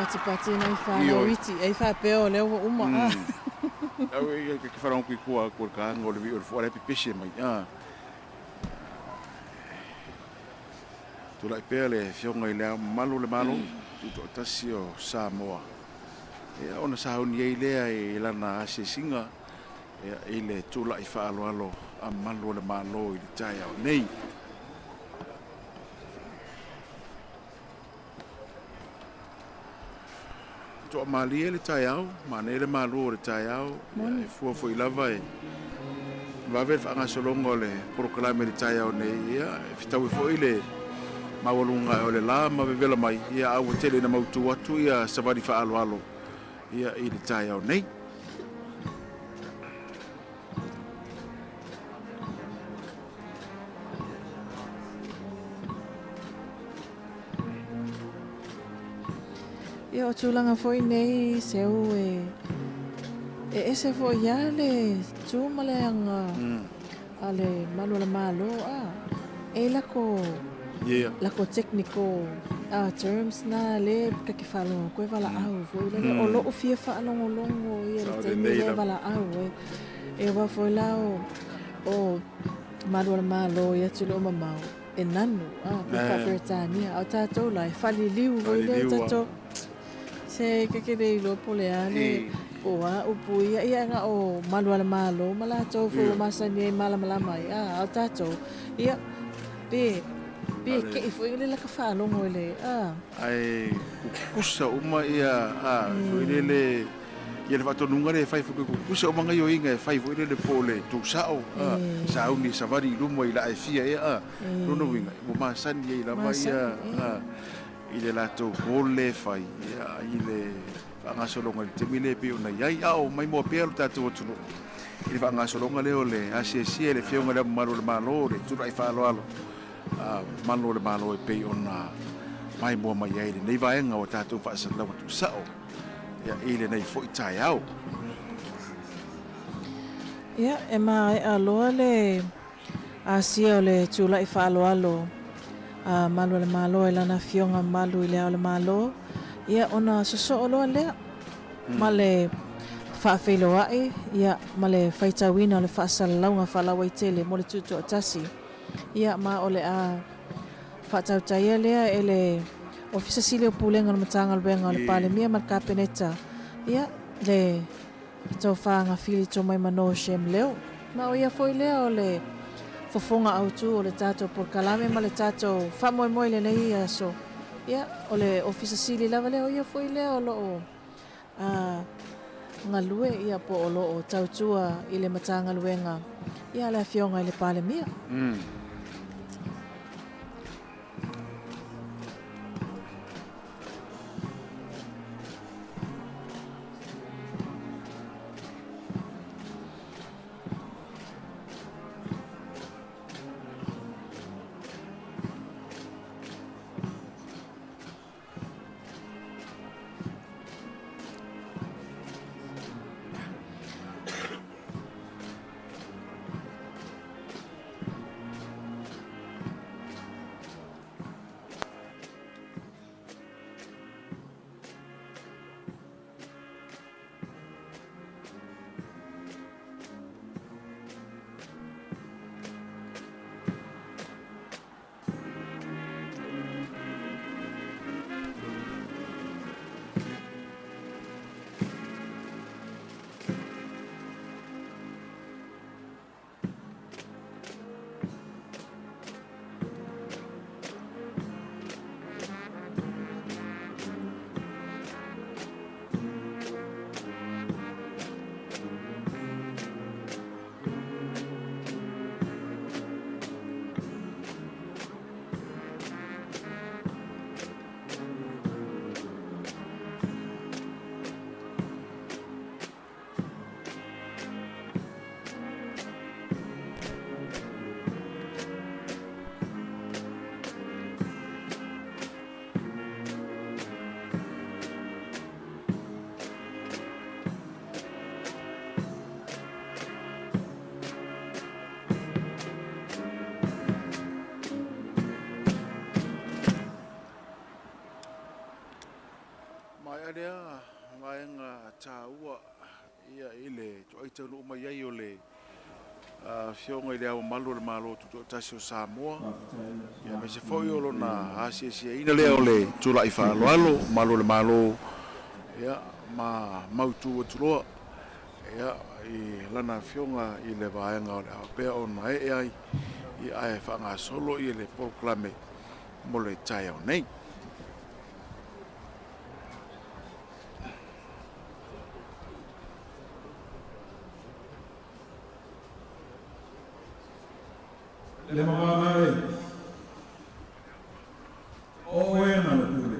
Patipati nai fanau iti, ai faapea o lea ua uma. Au e ke wharango kui kua kua ka anga o le vi o le fua le pepese mai. Ah. Tulai pea le Afioga i Le Ao Mamalu o le Malo Tutoatasi o Samoa, ia, ona sauni ai lea i lana asiasiga ia, i le tulai faaaloalo a Malu o le Malo i le taeao nei. Toamalie le taeao, manaia le malu o le taeao, ia, e fua foi lava e vave le faagasologa o le polokalame i le taeao nei, ia, e fetaui foi le maualuga o le la ma vevela mai, ia, a ua tele ina mautu atu ia savali faaaloalo ia, i le taeao nei. Ia o tulaga foi nei seu e e ese foi lava le tu ma le aga a le malu o le Malo a e lako Yeah. lako technical terms na le ka ke faalogo koe valaau foi lele o lo'u fia faalogologo ia le Sao taimi lenei lea lava. valaau ai e aua foi la o o malu o le Malo i atunuu mamao e nanu a pe Eh. faa-Peretania a o tatou la e faliliu foi lea Faliliu, ah. tatou se keke le iloa po o le a le I. po o a upu ia ia na o malu a le Malo ma latou foi ua masani ai malamalama ai a a o tatou ia pe pe Ale. ke'i foi le laka faalogo i le a Ae kukusa uma ia a foi lele ia le faatonuga lea e fai foi kukusa uma gaioiga e fai foi lele po o le tusao a sauni e savali i luma i laa e fia ea a lona uiga ua masani ai lava ia Masani, a i le latou gole e fai ia i le faagasologa i le taimi lea e pei ona i ai a o maimoa pea lo tatou atunuu i le faagasologa lea o le asiasia e le Afioga i Le Ao Mamalu o le Malo le tulai faaaloalo a Malu o le Malo e pei ona maimoa mai ai lenei vaega o tatou faasalalau atu sao ia i lenei foi taeao. Ia, e maea loa le asia o le tulai faaaloalo a Malu o le Malo e lana Afioga Mamalu i Le Ao o le Malo, ia ona sosoo loa lea ma le faafeiloai ia ma le faitauina o le faasalalauga faalauaitele mo le Tutoatasi. Ia, ma o le a faatautaia lea e le Ofisa Sili o Pulega o le Matagaluega o le Palemia ma le Kapeneta, ia, le Tofa Gafili Tomaimano Shem Leo. Ma o ia foi lea o le fofoga autu o le tatou polokalame ma le tatou faamoemoe i lenei aso. Ia, o le Ofisa Sili lava lea, o ia foi lea o lo o a galue ia po o lo o tautua i le Matagaluega ia a le Afioga i le Palemia. Vaega taua ia i le toai taunuu mai ai o le Afioga i Le Ao Mamalu o le Malo Tutoatasi o Samoa, aemaise foi o lona asiasiaina lea o le tulai faaaloalo o Malu o le Malo ma mautu atu loa i lana Afioga i le vaega o le a faapea ona ee ai ae faagasolo le polokalame mo le taeao nei. Le mavana e, o oe na le pule.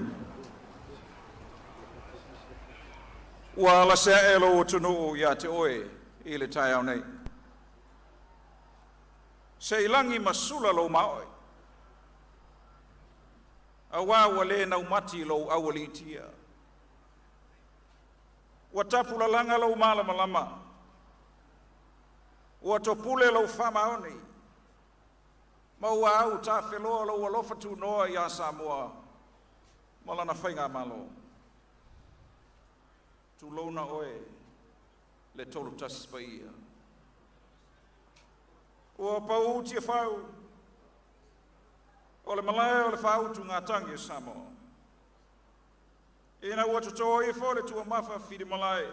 Ua lasea e lou atunuu ia te oe i le taeao nei. Se i lagi ma sula lou maoe. Auā ua le naumati lou aualiitia. Ua tapulalaga lou malamalama. Ua topule lou faamaoni. Ma ua au tafeloa lou alofa tunoa iā Samoa ma lana faigamalo. Tulouna oe le tolu tasi paia. Ua pau Tiafau o le malae o le faautugatagi o Samoa. Ina ua toto ifo le tuamafa filimalae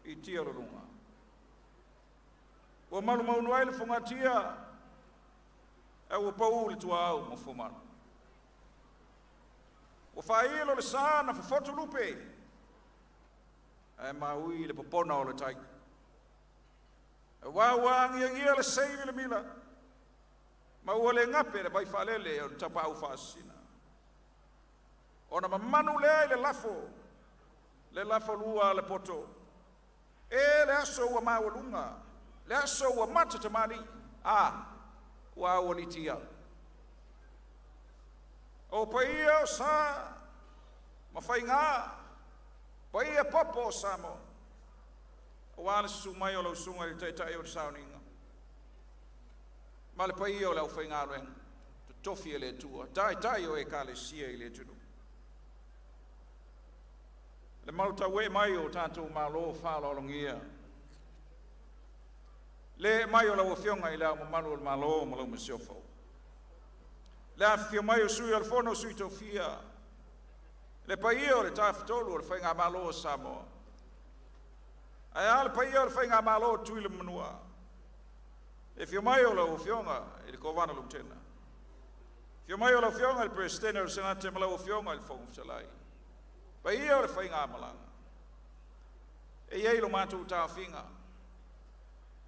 i tia o le luga. Ua malumaunu ai le fogatia, ae ua pau le tuaau ma fuamalu. Ua faailo le sa na fofoto lupe, ae maui le popona o le tai. Auā ua agiagia le sei milamila, ma ua le gape le vai faalele o le tapaau faasisina. Ona mamanu lea i le lafo, le lafo lua a le poto. E le aso ua maualuga, le aso ua mata tamalii, a, ua aualiitia. O paia o sa ma faigā, paia popo o Samoa. Auā le susu mai o lau susuga i le taitai o le sauniga. Ma le paia o le aufaigaluega, totofi e le Atua, taitai o ekalesia i le atunuu. Le malutauee mai o tatou malo faaaloalogia. Le mai o lau Afioga i le Ao Mamalu o le Malo ma lau Masiofo. Le afifio mai o Sui o le Fono Sui Tofia. Le paia o le Tafatolu o le Faigamalo o Samoa. Ae a le paia o le Faigamalo o Tutuila ma Manua. Le afio mai o lau Afioga i le Kovana Lutena. Afio mai o lau Afioga i le Peresetene o le Senate ma lau Afioga i le Fofoga Fetalai. Paia o le faigamalaga. E i ai lo matou taofiga,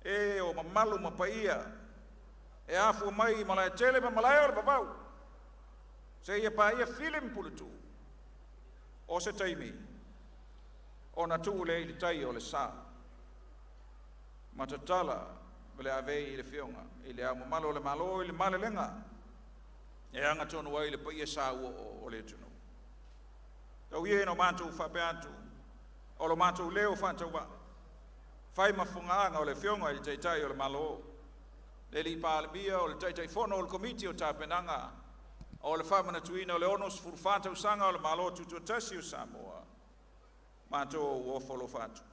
e o mamalu ma paia e afua mai i Malaetele ma malae o le vavau, seia paia Fili ma Puletuu, o se taimi ona tuu lea i le tai o le sa ma tatala ma le avei i le Afioga i le Ao Mamalu o le Malo i le malelega e agatonu ai le paia sauoo o le atunuu. Tau ia ina o matou faapea atu, o lo matou leo faatauvaa, fai ma fogaaga o le Afioga i le Taitai o le Malo, le alii Palemia o le Taitaifono o le Komiti o Tapenaga o le faamanatuina o le 64 tausaga o le Malo Tutoatasi o Samoa, matou ofo alofa atu.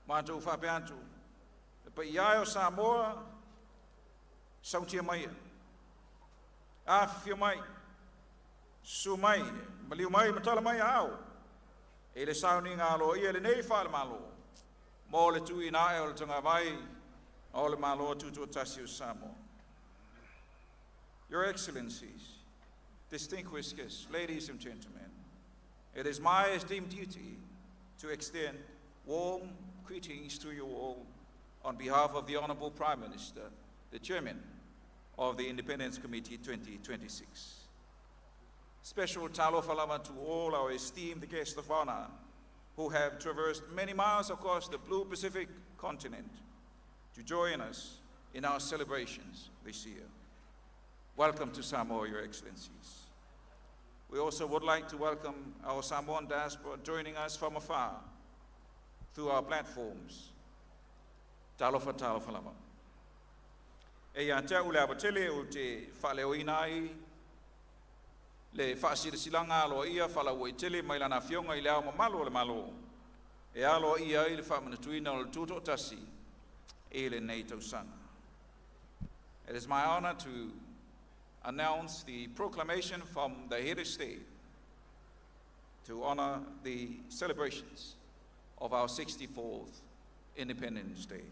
Matou faapea atu, le paia e o Samoa, sautia maia, afifio mai, susu mai, maliu mai ma tala mai aao, i le sauniga aloaia lenei faale-Malo, mo le tuuina ae o le tagavai o le Malo Tutoatasi o Samoa. Your Excellencies, distinguished guests, ladies and gentlemen, it is my esteemed duty to extend warm greetings to you all on behalf of the Honorable Prime Minister, the Chairman of the Independence Committee 2026. Special talofa lava to all our esteemed guests of honor who have traversed many miles across the blue Pacific continent to join us in our celebrations this year. Welcome to Samoa, Your Excellencies. We also would like to welcome our Samoan diaspora joining us from afar through our platforms. Talofa talofa lava. E ia te au le ava tele ou te faaleoina ai Le faasilasilaga aloaia faalauaitele mai Lana Afioga i Le Ao Mamalu o le Malo e aloaia ai le faamanatuina o le Tutoatasi i lenei tausaga. It is my honor to announce the proclamation from the head of state to honor the celebrations of our 64th Independence Day.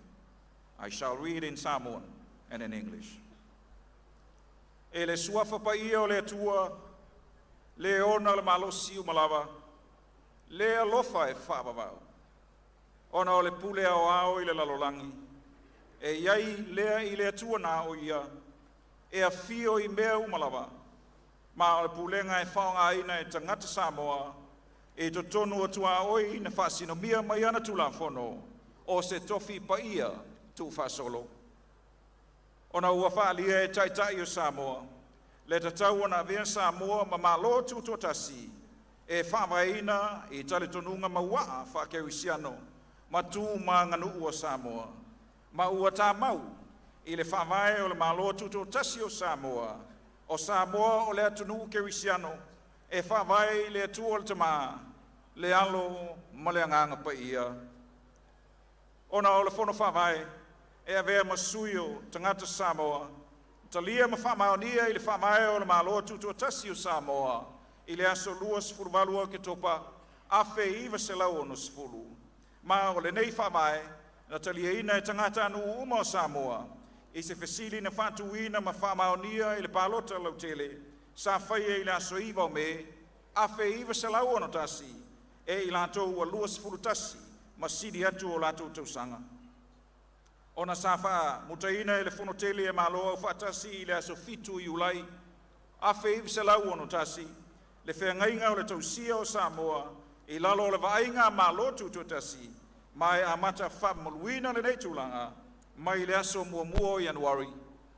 I shall read in Samoan and in English. I le suafa paia o le Atua, le ona le malosi uma lava, le alofa e faavavau, ona o le pule aoao i le lalolagi, e iai lea i le Atua na o ia, e afio i mea uma lava, ma o le pulega e faaaogaina e tagata Samoa, i totonu o tuaoi na faasinomia mai ana Tulafono, o se tofi paia tuufaasolo. Ona ua faaalia e taitai o Samoa, le tatau ona avea Samoa ma Malo Tutoatasi e faavaeina i talitonuga mauaa faakerisiano ma tu ma aganuu a Samoa, ma ua tamau i le faavae o le Malo Tutoatasi o Samoa, o Samoa o le atunuu kerisiano e faavae i le Atua le Tamā, le Alo ma le Agaga Paia. Ona o le Fono Faavae e avea ma sui o tagata Samoa, talia ma faamaonia i le Faavae o le Malo Tutoatasi o Samoa i le aso 28 Oketopa 1960, ma o lenei Faavae na taliaina e tagatanuu uma o Samoa i se fesili na faatuina ma faamaonia i le palota lautele sa faia i le aso 9 o Me 1961 e i latou ua 21 ma sili atu o latou tausaga. Ona sa faamutaina e le Fono Tele a Malo Afaatasi i le aso 7 Iulai 1961 le feagaiga o le tausia o Samoa i lalo o le vaaiga a Malo Tutoatasi, ma e amata faamamaluina lenei tulaga mai le aso 1 o Ianuari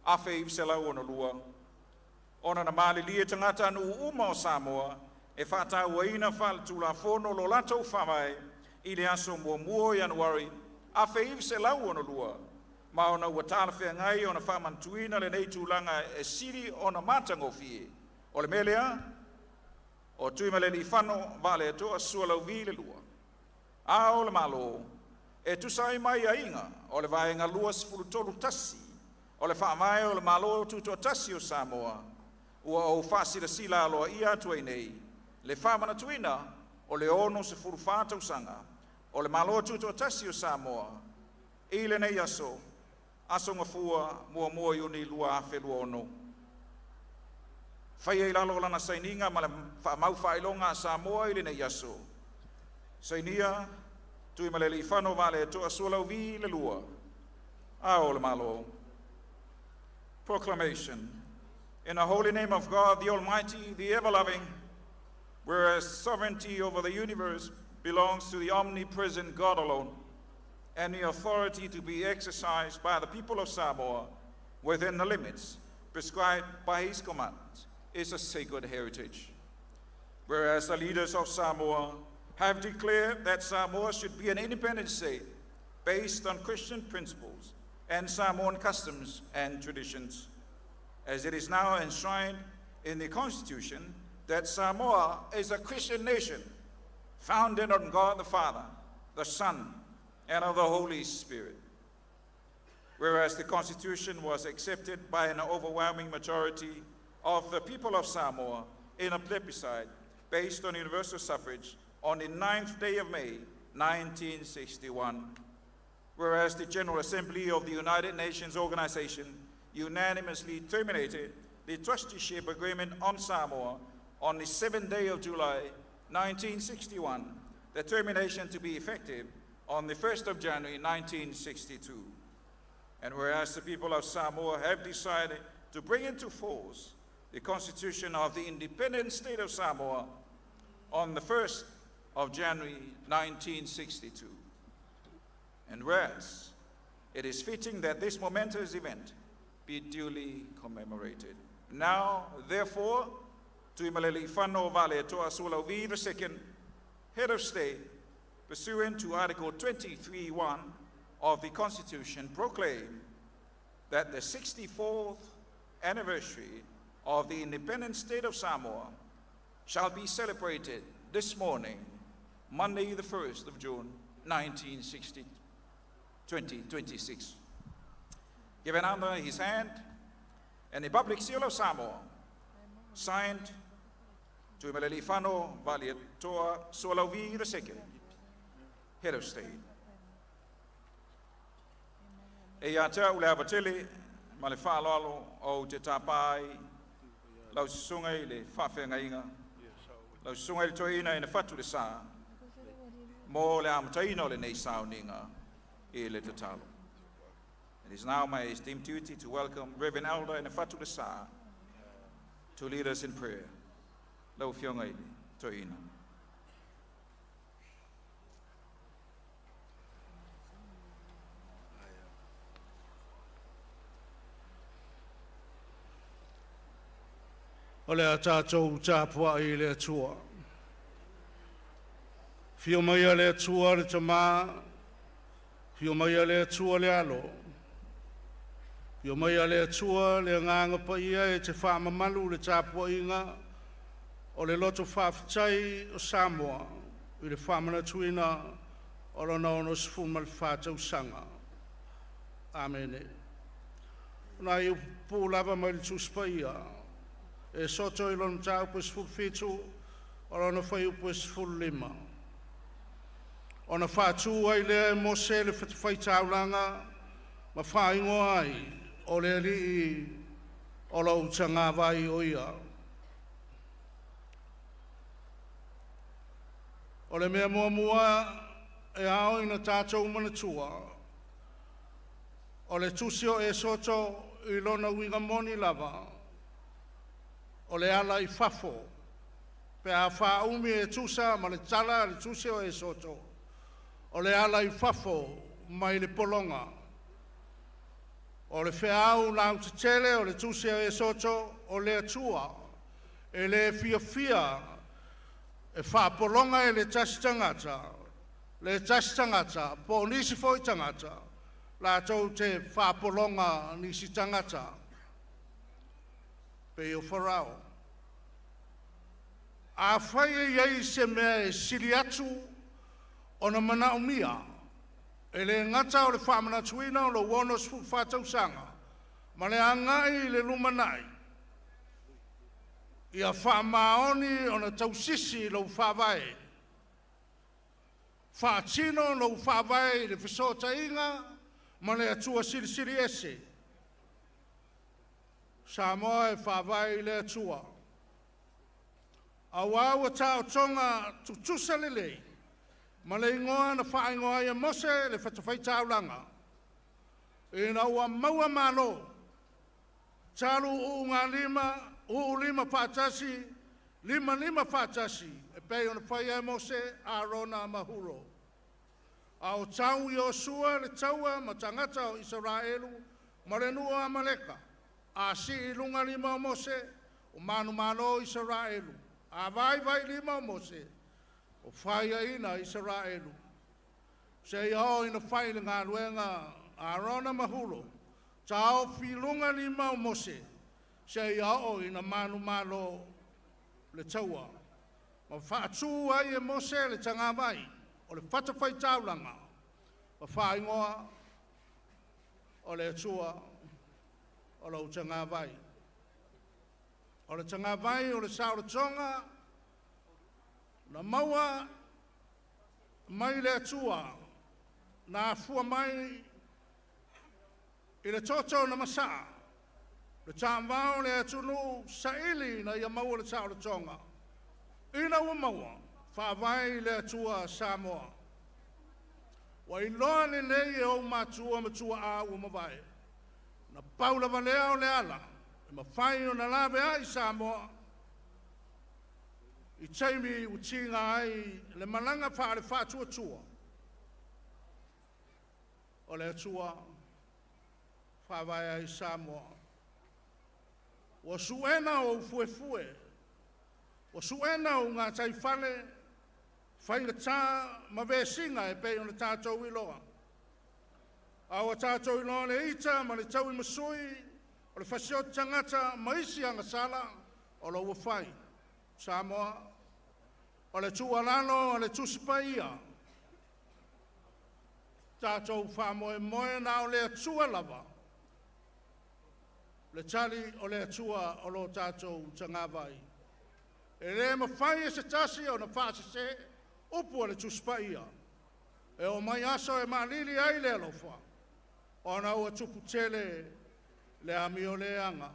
1962. Ona na malilie tagatanuu uma o Samoa e faatauaina faale-Tulafono lo latou Faavae i le aso 1 o Ianuari 1962, ma ona ua talafeagai ona faamanatuina lenei tulaga e sili ona matagofie. O le mea lea, o Tuimalealiifano Vaaletoa Sualauvi II, Ao o le Malo, e tusa ai ma aiaiga o le Vaega 23(1) o le Faavae o le Malo Tutoatasi o Samoa, ua ou faasilasila aloaia atu ai nei le faamanatuina o le 64 tausaga o le Malo Tutoatasi o Samoa i lenei aso, aso Gafua 1 o Iuni 2026. Faia i lalo o lana sainiga ma le faamau faailoga a Samoa i lenei aso. Sainia: Tuimalealiifano Vaaletoa Sualauvi II, Ao o le Malo. Proclamation. In the holy name of God, the Almighty, the ever-loving, whereas sovereignty over the universe belongs to the omnipresent God alone, and the authority to be exercised by the people of Samoa within the limits prescribed by his commands is a sacred heritage. Whereas the leaders of Samoa have declared that Samoa should be an independent state based on Christian principles and Samoan customs and traditions, as it is now enshrined in the Constitution that Samoa is a Christian nation founded on God the Father, the Son, and of the Holy Spirit. Whereas the Constitution was accepted by an overwhelming majority of the people of Samoa in a plebiscite based on universal suffrage on the 9th day of May, 1961. Whereas the General Assembly of the United Nations Organization unanimously terminated the trusteeship agreement on Samoa on the 7th day of July, 1961, the termination to be effective on the 1st of January, 1962. And whereas the people of Samoa have decided to bring into force the Constitution of the Independent State of Samoa on the 1st of January 1962. And whereas it is fitting that this momentous event be duly commemorated. Now, therefore, Tuimalealiifano Vaaletoa Sualauvi II, Head of State, pursuant to Article 23(1) of the Constitution, proclaim that the 64th anniversary of the independent state of Samoa shall be celebrated this morning, Monday, the 1st of June, 1960, 2026. Given under his hand and the public seal of Samoa, signed Tuimalealiifano Vaaletoa Sualauvi II, Head of State. E ia te au le ava tele ma le faaaloalo ou te tāpā ai lau susuga i le faafeagaiga, lau susuga i le toeaina Ina Fatu Lesā, mo le amataina o lenei sauniga i le tatalo. It is now my esteemed duty to welcome Reverend Elder Inafatu Lesa to lead us in prayer. Lau Afioga i le Toeaina. O le a tatou tapuai i le Atua. Afio maia le Atua le Tamā, afio maia le Atua le Alo, afio maia le Atua le Agaga Paia e te faamamalu le tapuaiga o le loto faafetai o Samoa i le faamanatuina o lona 64 tausaga. Amene. O nai upu pupuu lava mai le Tusi Paia, Esoto i lona mataupu e 17, o lona fuaiupu e 15. Ona faatu ai lea e Mose le fatafaitaulaga ma faaigoa ai, o le Alii o lou tagavai o ia. O le mea muamua e ao ina tatou manatua, o le tusi o Esoto i lona uiga moni lava, o le ala i fafo pe a faaumi e tusa ma le tala a le tusi o Esoto, o le ala i fafo mai le pologa. O le feau lautetele o le tusi a Esoto, o le Atua e le fiafia e faapologa e le tasi tagata, le tasi tagata po o nisi foi tagata latou te faapologa nisi tagata pei o Farao. Afai e i ai se mea e sili atu ona manaomia, e le gata o le faamanatuina o lou 64 tausaga ma le agai i le lumanai, ia faamaoni ona tausisi lou faavae, faatino lou faavae i le fesootaiga ma le Atua Silisili Ese. Samoa e faavae i le Atua, auā ua taotoga tutusa lelei ma le igoa na faaigoa ai e Mose le fatafaitaulaga ina ua maua malo talu ulugalima uluulima faatasi limalima faatasi e pei ona faia e Mose, Arona ma Hulo. A o tau Iosua le taua ma tagata o Isaraelu ma le nuu o Amaleka, a sii i luga lima o Mose, ua manumalo Isaraelu. A vaivai lima o Mose, ua faiaina Isaraelu. Seia oo ina fai le galuega a Arona ma Hulo, taofi i luga lima o Mose, seia oo ina manumalo le taua. Ma faatu ai e Mose le tagavai o le fatafaitaulaga ma faaigoa o le Atua o lou tagavai. O le tagavai o le saolotoga na maua mai le Atua na afua mai i le toto na masaa, le tavao o le atunuu saili ina ia maua le saolotoga. Ina ua maua, faavae i le Atua Samoa. Ua iloa lelei e ou matua ma tuaa ua mavae, na pau lava lea o le ala e mafai ona laveai Samoa i taimi ua tiga ai le malaga faale-faatuatua, o le Atua faavae ai Samoa. Ua suena ou fuefue, ua suena ou gataifale, faigata ma vesiga e pei ona tatou iloa. A ua tatou iloa le ita ma le tauimasui o le fasioti tagata ma isi agasala o lo o ua fai. Samoa, o le tuualalo a le Tusi Paia, tatou faamoemoe na o le Atua lava, le tali o le Atua o lo tatou tagavai. E le mafai e se tasi ona faasese upu o le Tusi Paia. E oo mai aso e maalili ai le alofa, ona ua tupu tele le amioleaga.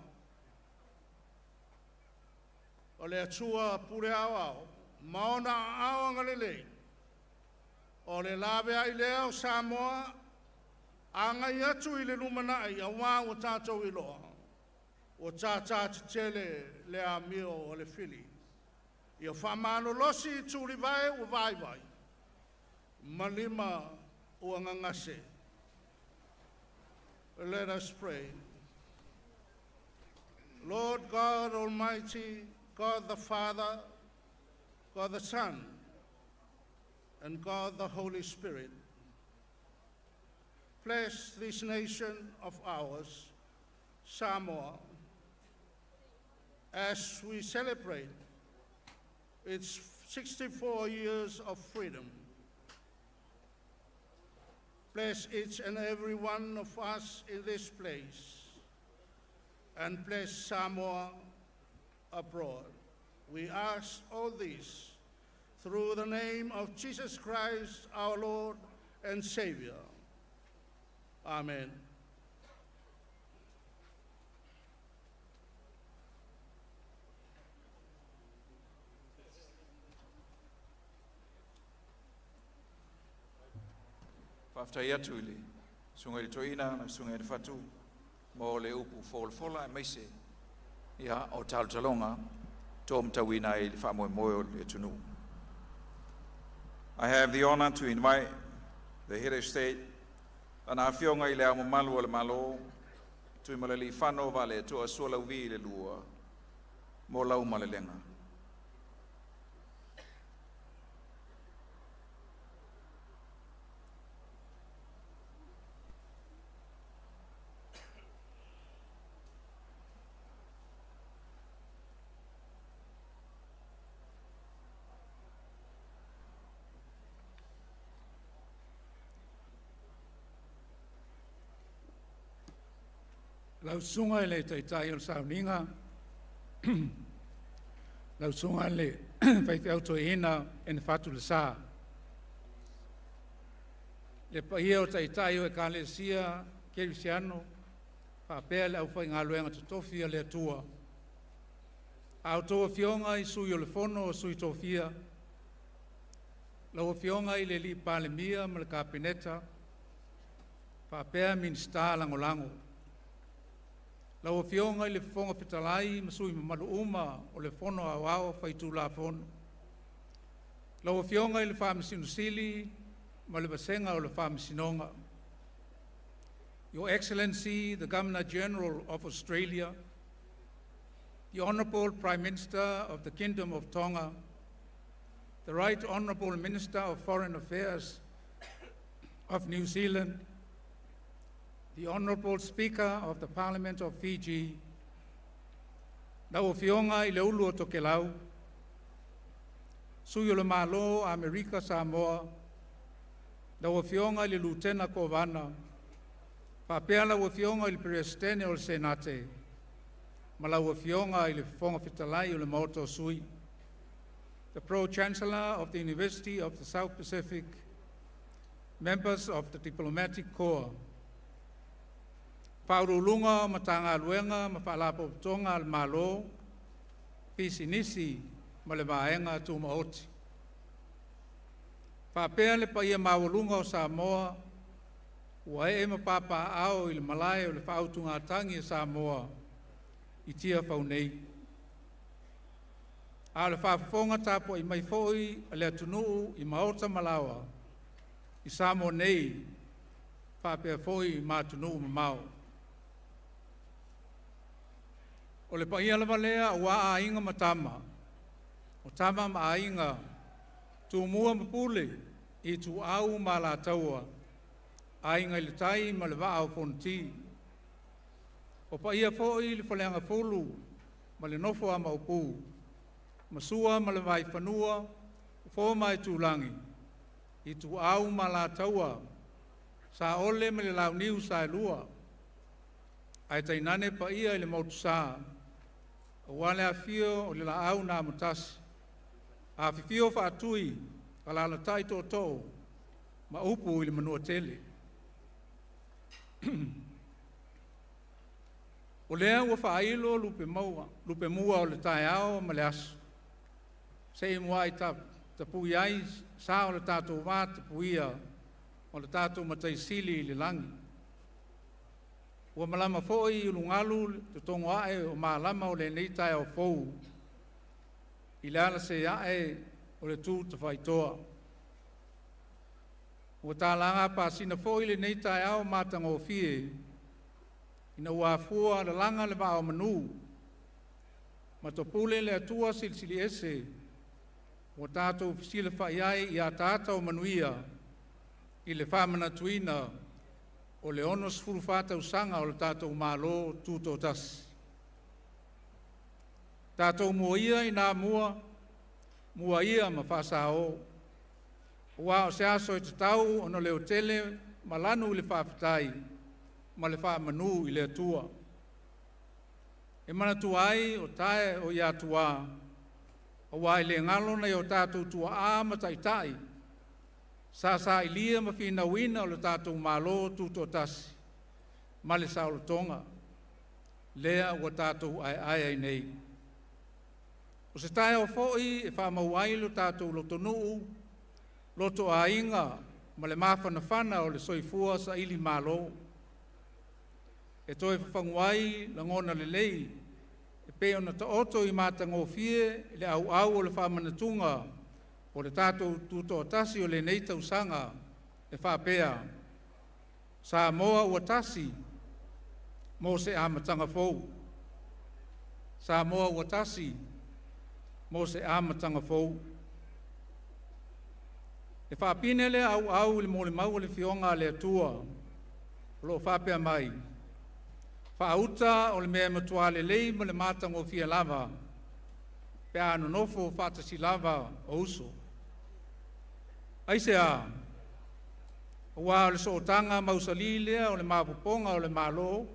O le Atua pule aoao ma ona aao agalelei, o le laveai lea o Samoa agai atu i le lumanai auā ua tatou iloa ua tātā tetele le amio a le fili. Ia faamalolosi i tulivae ua vaivai ma lima ua gagase. Let us pray. Lord God Almighty, God the Father, God the Son, and God the Holy Spirit, bless this nation of ours, Samoa, as we celebrate its 64 years of freedom. Bless each and every one of us in this place, and bless Samoa abroad. We ask all this through the name of Jesus Christ, our Lord and Savior. Amen. Faafetai atu i le susuga i le toeaina ma le susuga i le fatu mo le upu folafola aemaise ia o talotaloga to matauina ai le faamoemoe o le atunuu. I have the honor to invite the Head of State, Lana Afioga i Le Ao Mamalu o le Malo, Tuimalealiifano Vaaletoa Sualauvi II, mo lau malelega. Lau susuga i le Taitai o le Sauniga, lau susuga i le Faifeau Toeaina Ene Fatu Lesa, le paia o Taitai o Ekalesia Kerisiano faapea le aufaigaluega totofi a le Atua, a outou Afioga i Sui o le Fono a Sui Tofia, lau Afioga i le Palemia ma le Kapeneta faapea Minisita Lagolago. Lau Afioga i le Fofoga Fetalai ma sui usufono mamalu uma o le Fono Aoao Faitulafono. Lau Afioga i le Faamasino Sili ma le Vasega o le Faamasinoga. Your Excellency the Governor-General of Australia, the Honorable Prime Minister of the Kingdom of Tonga, the Right Honorable Minister of Foreign Affairs of New Zealand, the Honorable Speaker of the Parliament of Fiji, lau Afioga i le Ulu o Tokelau, Sui o le Malo o Amerika Samoa, lau Afioga i le Lutena Kovana, faapea lau Afioga i le Peresetene o le Senate, ma lau Afioga i le Fofoga Fetalai o le Maota o Sui. The Pro-Chancellor of the University of the South Pacific, members of the Diplomatic Corps, Faauluuluga o Matagaluega ma Faalapotopotoga a le Malo, Pisinisi ma le Vaega Tumaoti. Faapea le paia maualuga o Samoa ua ee ma papaaao i le malae o le faautugatagi a Samoa i Tiafau nei. A o le faafofoga tapuai mai foi a le atunuu i maota ma laoa i Samoa nei faapea foi ma atunuu mamao. O le paia lava lea aua Aiga ma Tama, o Tama ma Aiga, Tumua ma Pule, Ituau ma Alataua, Aiga i le Tai ma le Vaa o Fonoti. O paia foi i le Faleagafulu ma le nofo a Maopu, ma Sua ma le Vaifanua, Fofo ma Aitulagi, Ituau ma Alataua, Saole ma le Launiu Saelua, ae tainane paia i le Motusa, aua le afio o le Laau na Amotasi, afifio Faatui, alaalatai Tootoo ma upu i le Manuatele. O lea ua faailo lupe maua, lupemua o le taeao ma le aso, se i muai tapui ai sa o le tatou va tapuia ma lo tatou Matai Sili i le lagi. Ua malama foi i ulugalu le totogo ae o malama o lenei taeao fou i le alasē a'e o le tu tafaitoa. Ua talaga apasina foi lenei taeao matagofie ina ua afua lalaga le vaa o manū ma topule le Atua Silisili Ese ua tatou fesilafai ai i ataata o manuia i le faamanatuina o le 64 tausaga o le tatou Malo Tutoatasi. Tatou mua ia ina mua, mua ia ma faasao, aua o se aso e tatau ona leotele ma lanu le faafetai ma le faamanu i le Atua. E manatua ai o tae o Atuā, aua e le galo nai o tatou tuaa ma taitai sa sailia ma finauina lo tatou Malo Tutoatasi ma le saolotoga, lea ua tatou aeae ai nei. O se taeao foi e faamau ai lo tatou lotonuu, lotoaiga ma le mafanafana o le soifua sailimalo. E toe fafagu ai lagona lelei e pei ona taoto i matagofie le auau o le faamanatuga o le tatou Tutoatasi o lenei tausaga e faapea, “Samoa ua tasi mo se amataga fou. Samoa ua tasi mo se amataga fou.” E faapine lea auau i le molimau a le Afioga a le Atua o lo o faapea mai, “Faauta o le mea e matua lelei ma le matagofie lava pe a nonofo faatasi lava o uso. Aisea? Aua o le sootaga mausali lea o le maopoopoga o le Malo,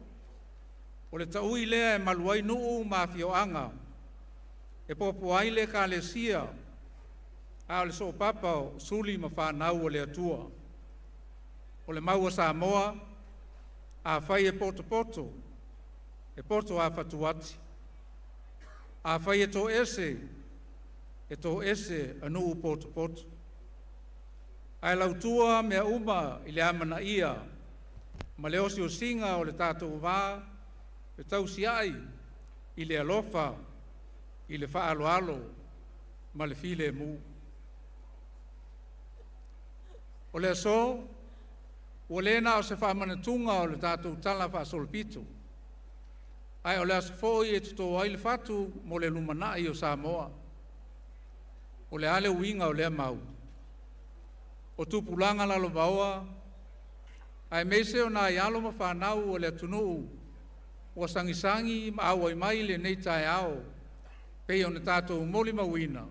o le taui lea e malu ai nuu ma afioaga, e popo ai le Ekalesia, a o le soopapa o suli ma fanau a le Atua. O le mau a Samoa, afai e potopoto, e poto lava fatuati. Afai e toese, e toese a nuu potopoto. Ae lautua mea uma i le amanaia ma le osiosiga o le tatou va fetausiai i le alofa, i le faaaloalo ma le filemu. O le aso, ua le na o se faamanatuga o le tatou talafaasolopito, ae o le aso foi e toto ai le fatu mo le lumanai o Samoa. O le a le uiga o lea mau? O tupulaga lalovaoa aemaise o nai alo ma fanau a le atunuu ua sagisagi ma auai mai i lenei taeao, pei ona tatou molimauina.